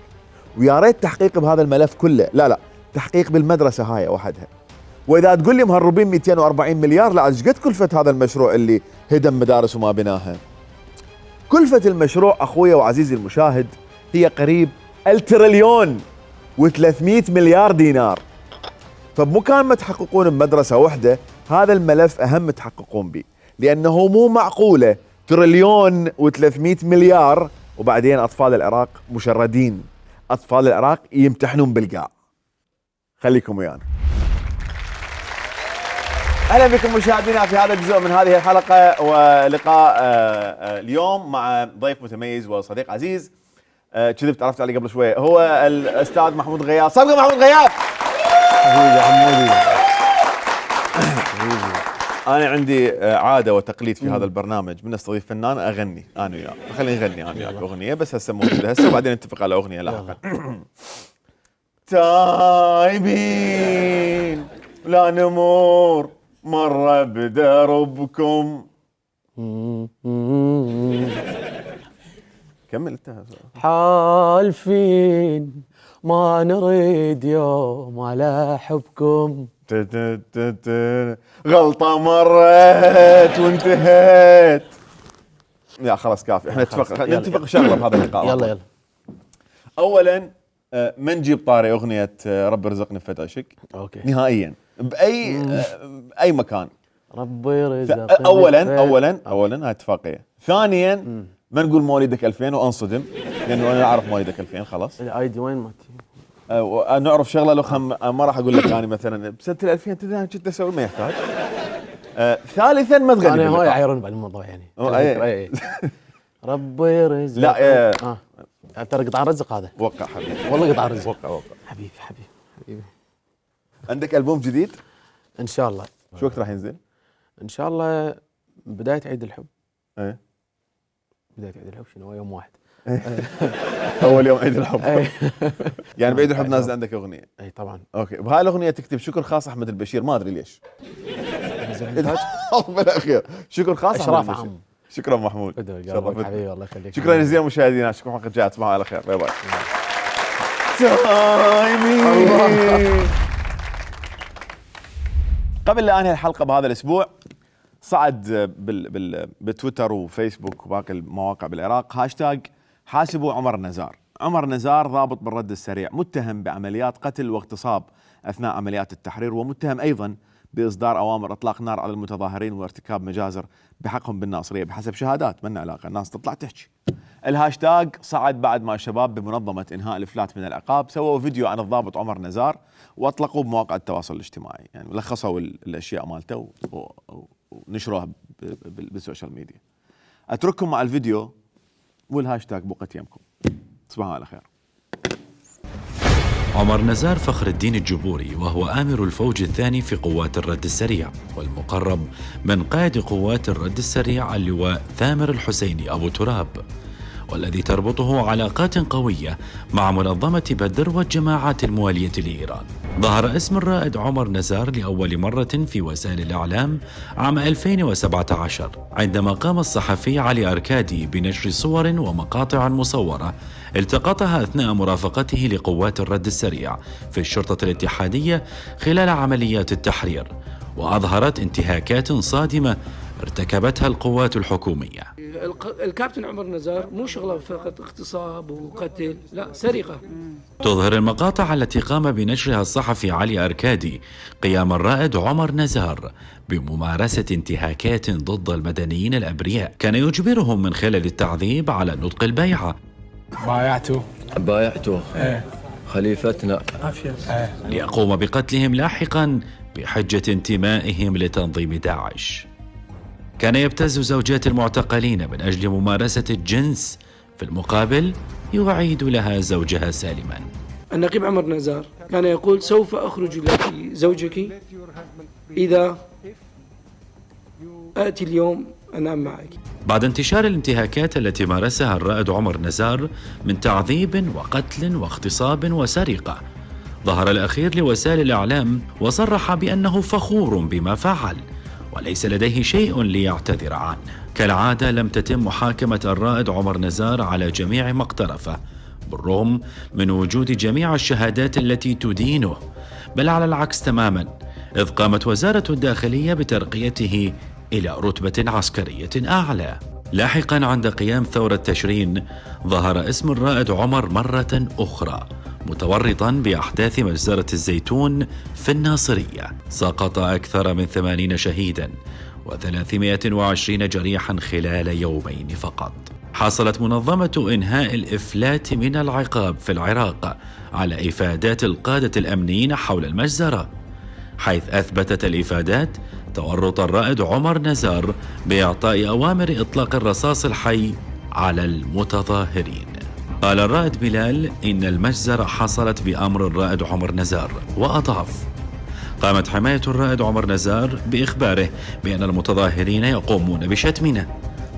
ويا ريت تحقيق بهذا الملف كله، لا تحقيق بالمدرسة هاي وحدها. وإذا تقول لي مهربين 240 مليار، لا ايش قد كلفة هذا المشروع اللي هدم مدارس وما بناها؟ كلفة المشروع أخويا وعزيزي المشاهد هي قريب 1,300 مليار دينار. فبمكان ما تحققون بمدرسة واحدة، هذا الملف أهم تحققون به، لأنه مو معقولة 1,300 مليار وبعدين أطفال العراق مشردين، أطفال العراق يمتحنون بالقاع. خليكم ويانا. أهلا بكم مشاهدينا في هذا الجزء من هذه الحلقة، ولقاء اليوم مع ضيف متميز وصديق عزيز. كذبت عرفت عليه قبل شوية، هو الأستاذ محمود غياث. صبغة محمود غياث. حبيبي حمودي. انا عندي عاده وتقليد في هذا البرنامج، من استضيف فنان اغني انا وياه، فخلينا نغني انا وياك اغنيه، بس هسه موجوده هسه وبعدين نتفق على اغنيه لاحقا. تايبين لا نمر مره بدربكم. كمل انت. حالفين ما نريد يوم على حبكم. غلطة مرت وانتهت. لا خلاص كافي، احنا نتفق شغله بهذا اللقاء. يلا اولا ما نجيب طاري اغنيه رب ارزقني بفتى عشق نهائيا باي مكان. رب يرزقني اولا هاي اتفاقيه. ثانيا ما نقول مواليدك 2000 وانصدم، لانه انا اعرف مواليدك 2000 خلاص. الاي دي وين مالتي؟ نعرف شغله لو ما راح اقول لك انا مثلا بسنه 2000 كنت اسوي، ما يحتاج. ثالثا ما تغني. انا هواي عيرون بعد الموضوع يعني. اي ربي يرزق. لا ترى قطع رزق هذا. وقع حبيبي، والله قطع رزق. وقع حبيبي. عندك ألبوم جديد ان شاء الله؟ شو وقت راح ينزل؟ ان شاء الله بدايه عيد الحب. ايه بدايه عيد الحب شنو؟ يوم واحد. اول يوم عيد الحب. يعني بعيد الحب نازل عندك اغنيه؟ اي طبعا. اوكي، بهاي الاغنيه تكتب شكر خاص احمد البشير، ما ادري ليش. بالاخير شكر خاص اشراف عام. شكرا محمود، شرفتك حبيبي، الله يخليك. شكرا جزيلا مشاهدينا، اشوفكم حلقه جايه، تصبحوا على خير، باي باي. قبل لا انهي الحلقه بهذا الاسبوع، صعد بتويتر وفيسبوك وباقي المواقع بالعراق هاشتاج حاسبوا عمر نزار. عمر نزار ضابط بالرد السريع، متهم بعمليات قتل واغتصاب اثناء عمليات التحرير، ومتهم ايضا باصدار اوامر اطلاق نار على المتظاهرين وارتكاب مجازر بحقهم بالناصريه بحسب شهادات، من علاقه، الناس تطلع تحكي. الهاشتاج صعد بعد ما شباب بمنظمه انهاء الافلات من العقاب سووا فيديو عن الضابط عمر نزار واطلقوه بمواقع التواصل الاجتماعي، يعني لخصوا الاشياء مالته ونشروها بالسوشيال ميديا. اترككم مع الفيديو والهاشتاج بوقت يمكم. تصبحوا على خير. عمر نزار فخر الدين الجبوري، وهو آمر الفوج الثاني في قوات الرد السريع، والمقرب من قائد قوات الرد السريع اللواء ثامر الحسيني أبو تراب، والذي تربطه علاقات قوية مع منظمة بدر والجماعات الموالية لإيران. ظهر اسم الرائد عمر نزار لأول مرة في وسائل الإعلام عام 2017 عندما قام الصحفي علي أركادي بنشر صور ومقاطع مصورة التقطها أثناء مرافقته لقوات الرد السريع في الشرطة الاتحادية خلال عمليات التحرير، وأظهرت انتهاكات صادمة ارتكبتها القوات الحكومية. الكابتن عمر نزار مو شغله فقط اغتصاب وقتل، لا، سرقة. تظهر المقاطع التي قام بنشرها الصحفي علي أركادي قيام الرائد عمر نزار بممارسة انتهاكات ضد المدنيين الأبرياء، كان يجبرهم من خلال التعذيب على نطق البيعة. بايعته خليفتنا ليقوم بقتلهم لاحقا بحجة انتمائهم لتنظيم داعش. كان يبتز زوجات المعتقلين من أجل ممارسة الجنس، في المقابل يعيد لها زوجها سالما. النقيب عمر نزار كان يقول: سوف أخرج لك زوجك إذا آتي اليوم أنام معك. بعد انتشار الانتهاكات التي مارسها الرائد عمر نزار من تعذيب وقتل واغتصاب وسرقة، ظهر الأخير لوسائل الإعلام وصرح بأنه فخور بما فعل وليس لديه شيء ليعتذر عنه. كالعادة لم تتم محاكمة الرائد عمر نزار على جميع ما اقترفه بالرغم من وجود جميع الشهادات التي تدينه، بل على العكس تماما، إذ قامت وزارة الداخلية بترقيته إلى رتبة عسكرية أعلى. لاحقا عند قيام ثورة تشرين ظهر اسم الرائد عمر مرة أخرى متورطا بأحداث مجزرة الزيتون في الناصرية، سقط أكثر من 80 شهيدا و320 جريحا خلال يومين فقط. حصلت منظمة إنهاء الإفلات من العقاب في العراق على إفادات القادة الأمنيين حول المجزرة، حيث أثبتت الإفادات تورط الرائد عمر نزار بإعطاء أوامر إطلاق الرصاص الحي على المتظاهرين. قال الرائد بلال إن المجزرة حصلت بأمر الرائد عمر نزار، وأضاف: قامت حماية الرائد عمر نزار بإخباره بأن المتظاهرين يقومون بشتمنا،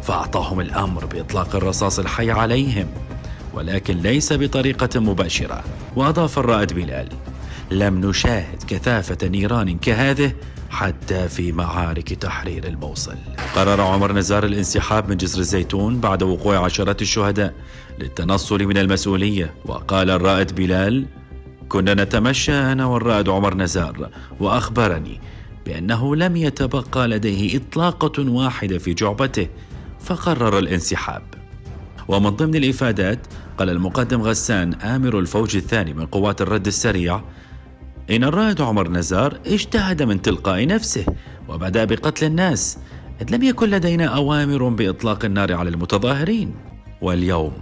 فأعطاهم الأمر بإطلاق الرصاص الحي عليهم، ولكن ليس بطريقة مباشرة. وأضاف الرائد بلال: لم نشاهد كثافة نيران كهذه حتى في معارك تحرير الموصل. قرر عمر نزار الانسحاب من جسر الزيتون بعد وقوع عشرات الشهداء للتنصل من المسؤولية. وقال الرائد بلال: كنا نتمشى أنا والرائد عمر نزار، وأخبرني بأنه لم يتبقى لديه إطلاقة واحدة في جعبته، فقرر الانسحاب. ومن ضمن الإفادات قال المقدم غسان آمر الفوج الثاني من قوات الرد السريع إن الرائد عمر نزار اجتهد من تلقاء نفسه وبدأ بقتل الناس، إذ لم يكن لدينا أوامر بإطلاق النار على المتظاهرين. واليوم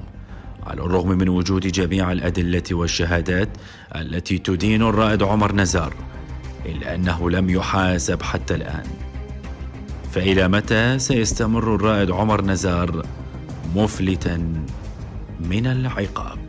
على الرغم من وجود جميع الأدلة والشهادات التي تدين الرائد عمر نزار، إلا أنه لم يحاسب حتى الآن. فإلى متى سيستمر الرائد عمر نزار مفلتا من العقاب؟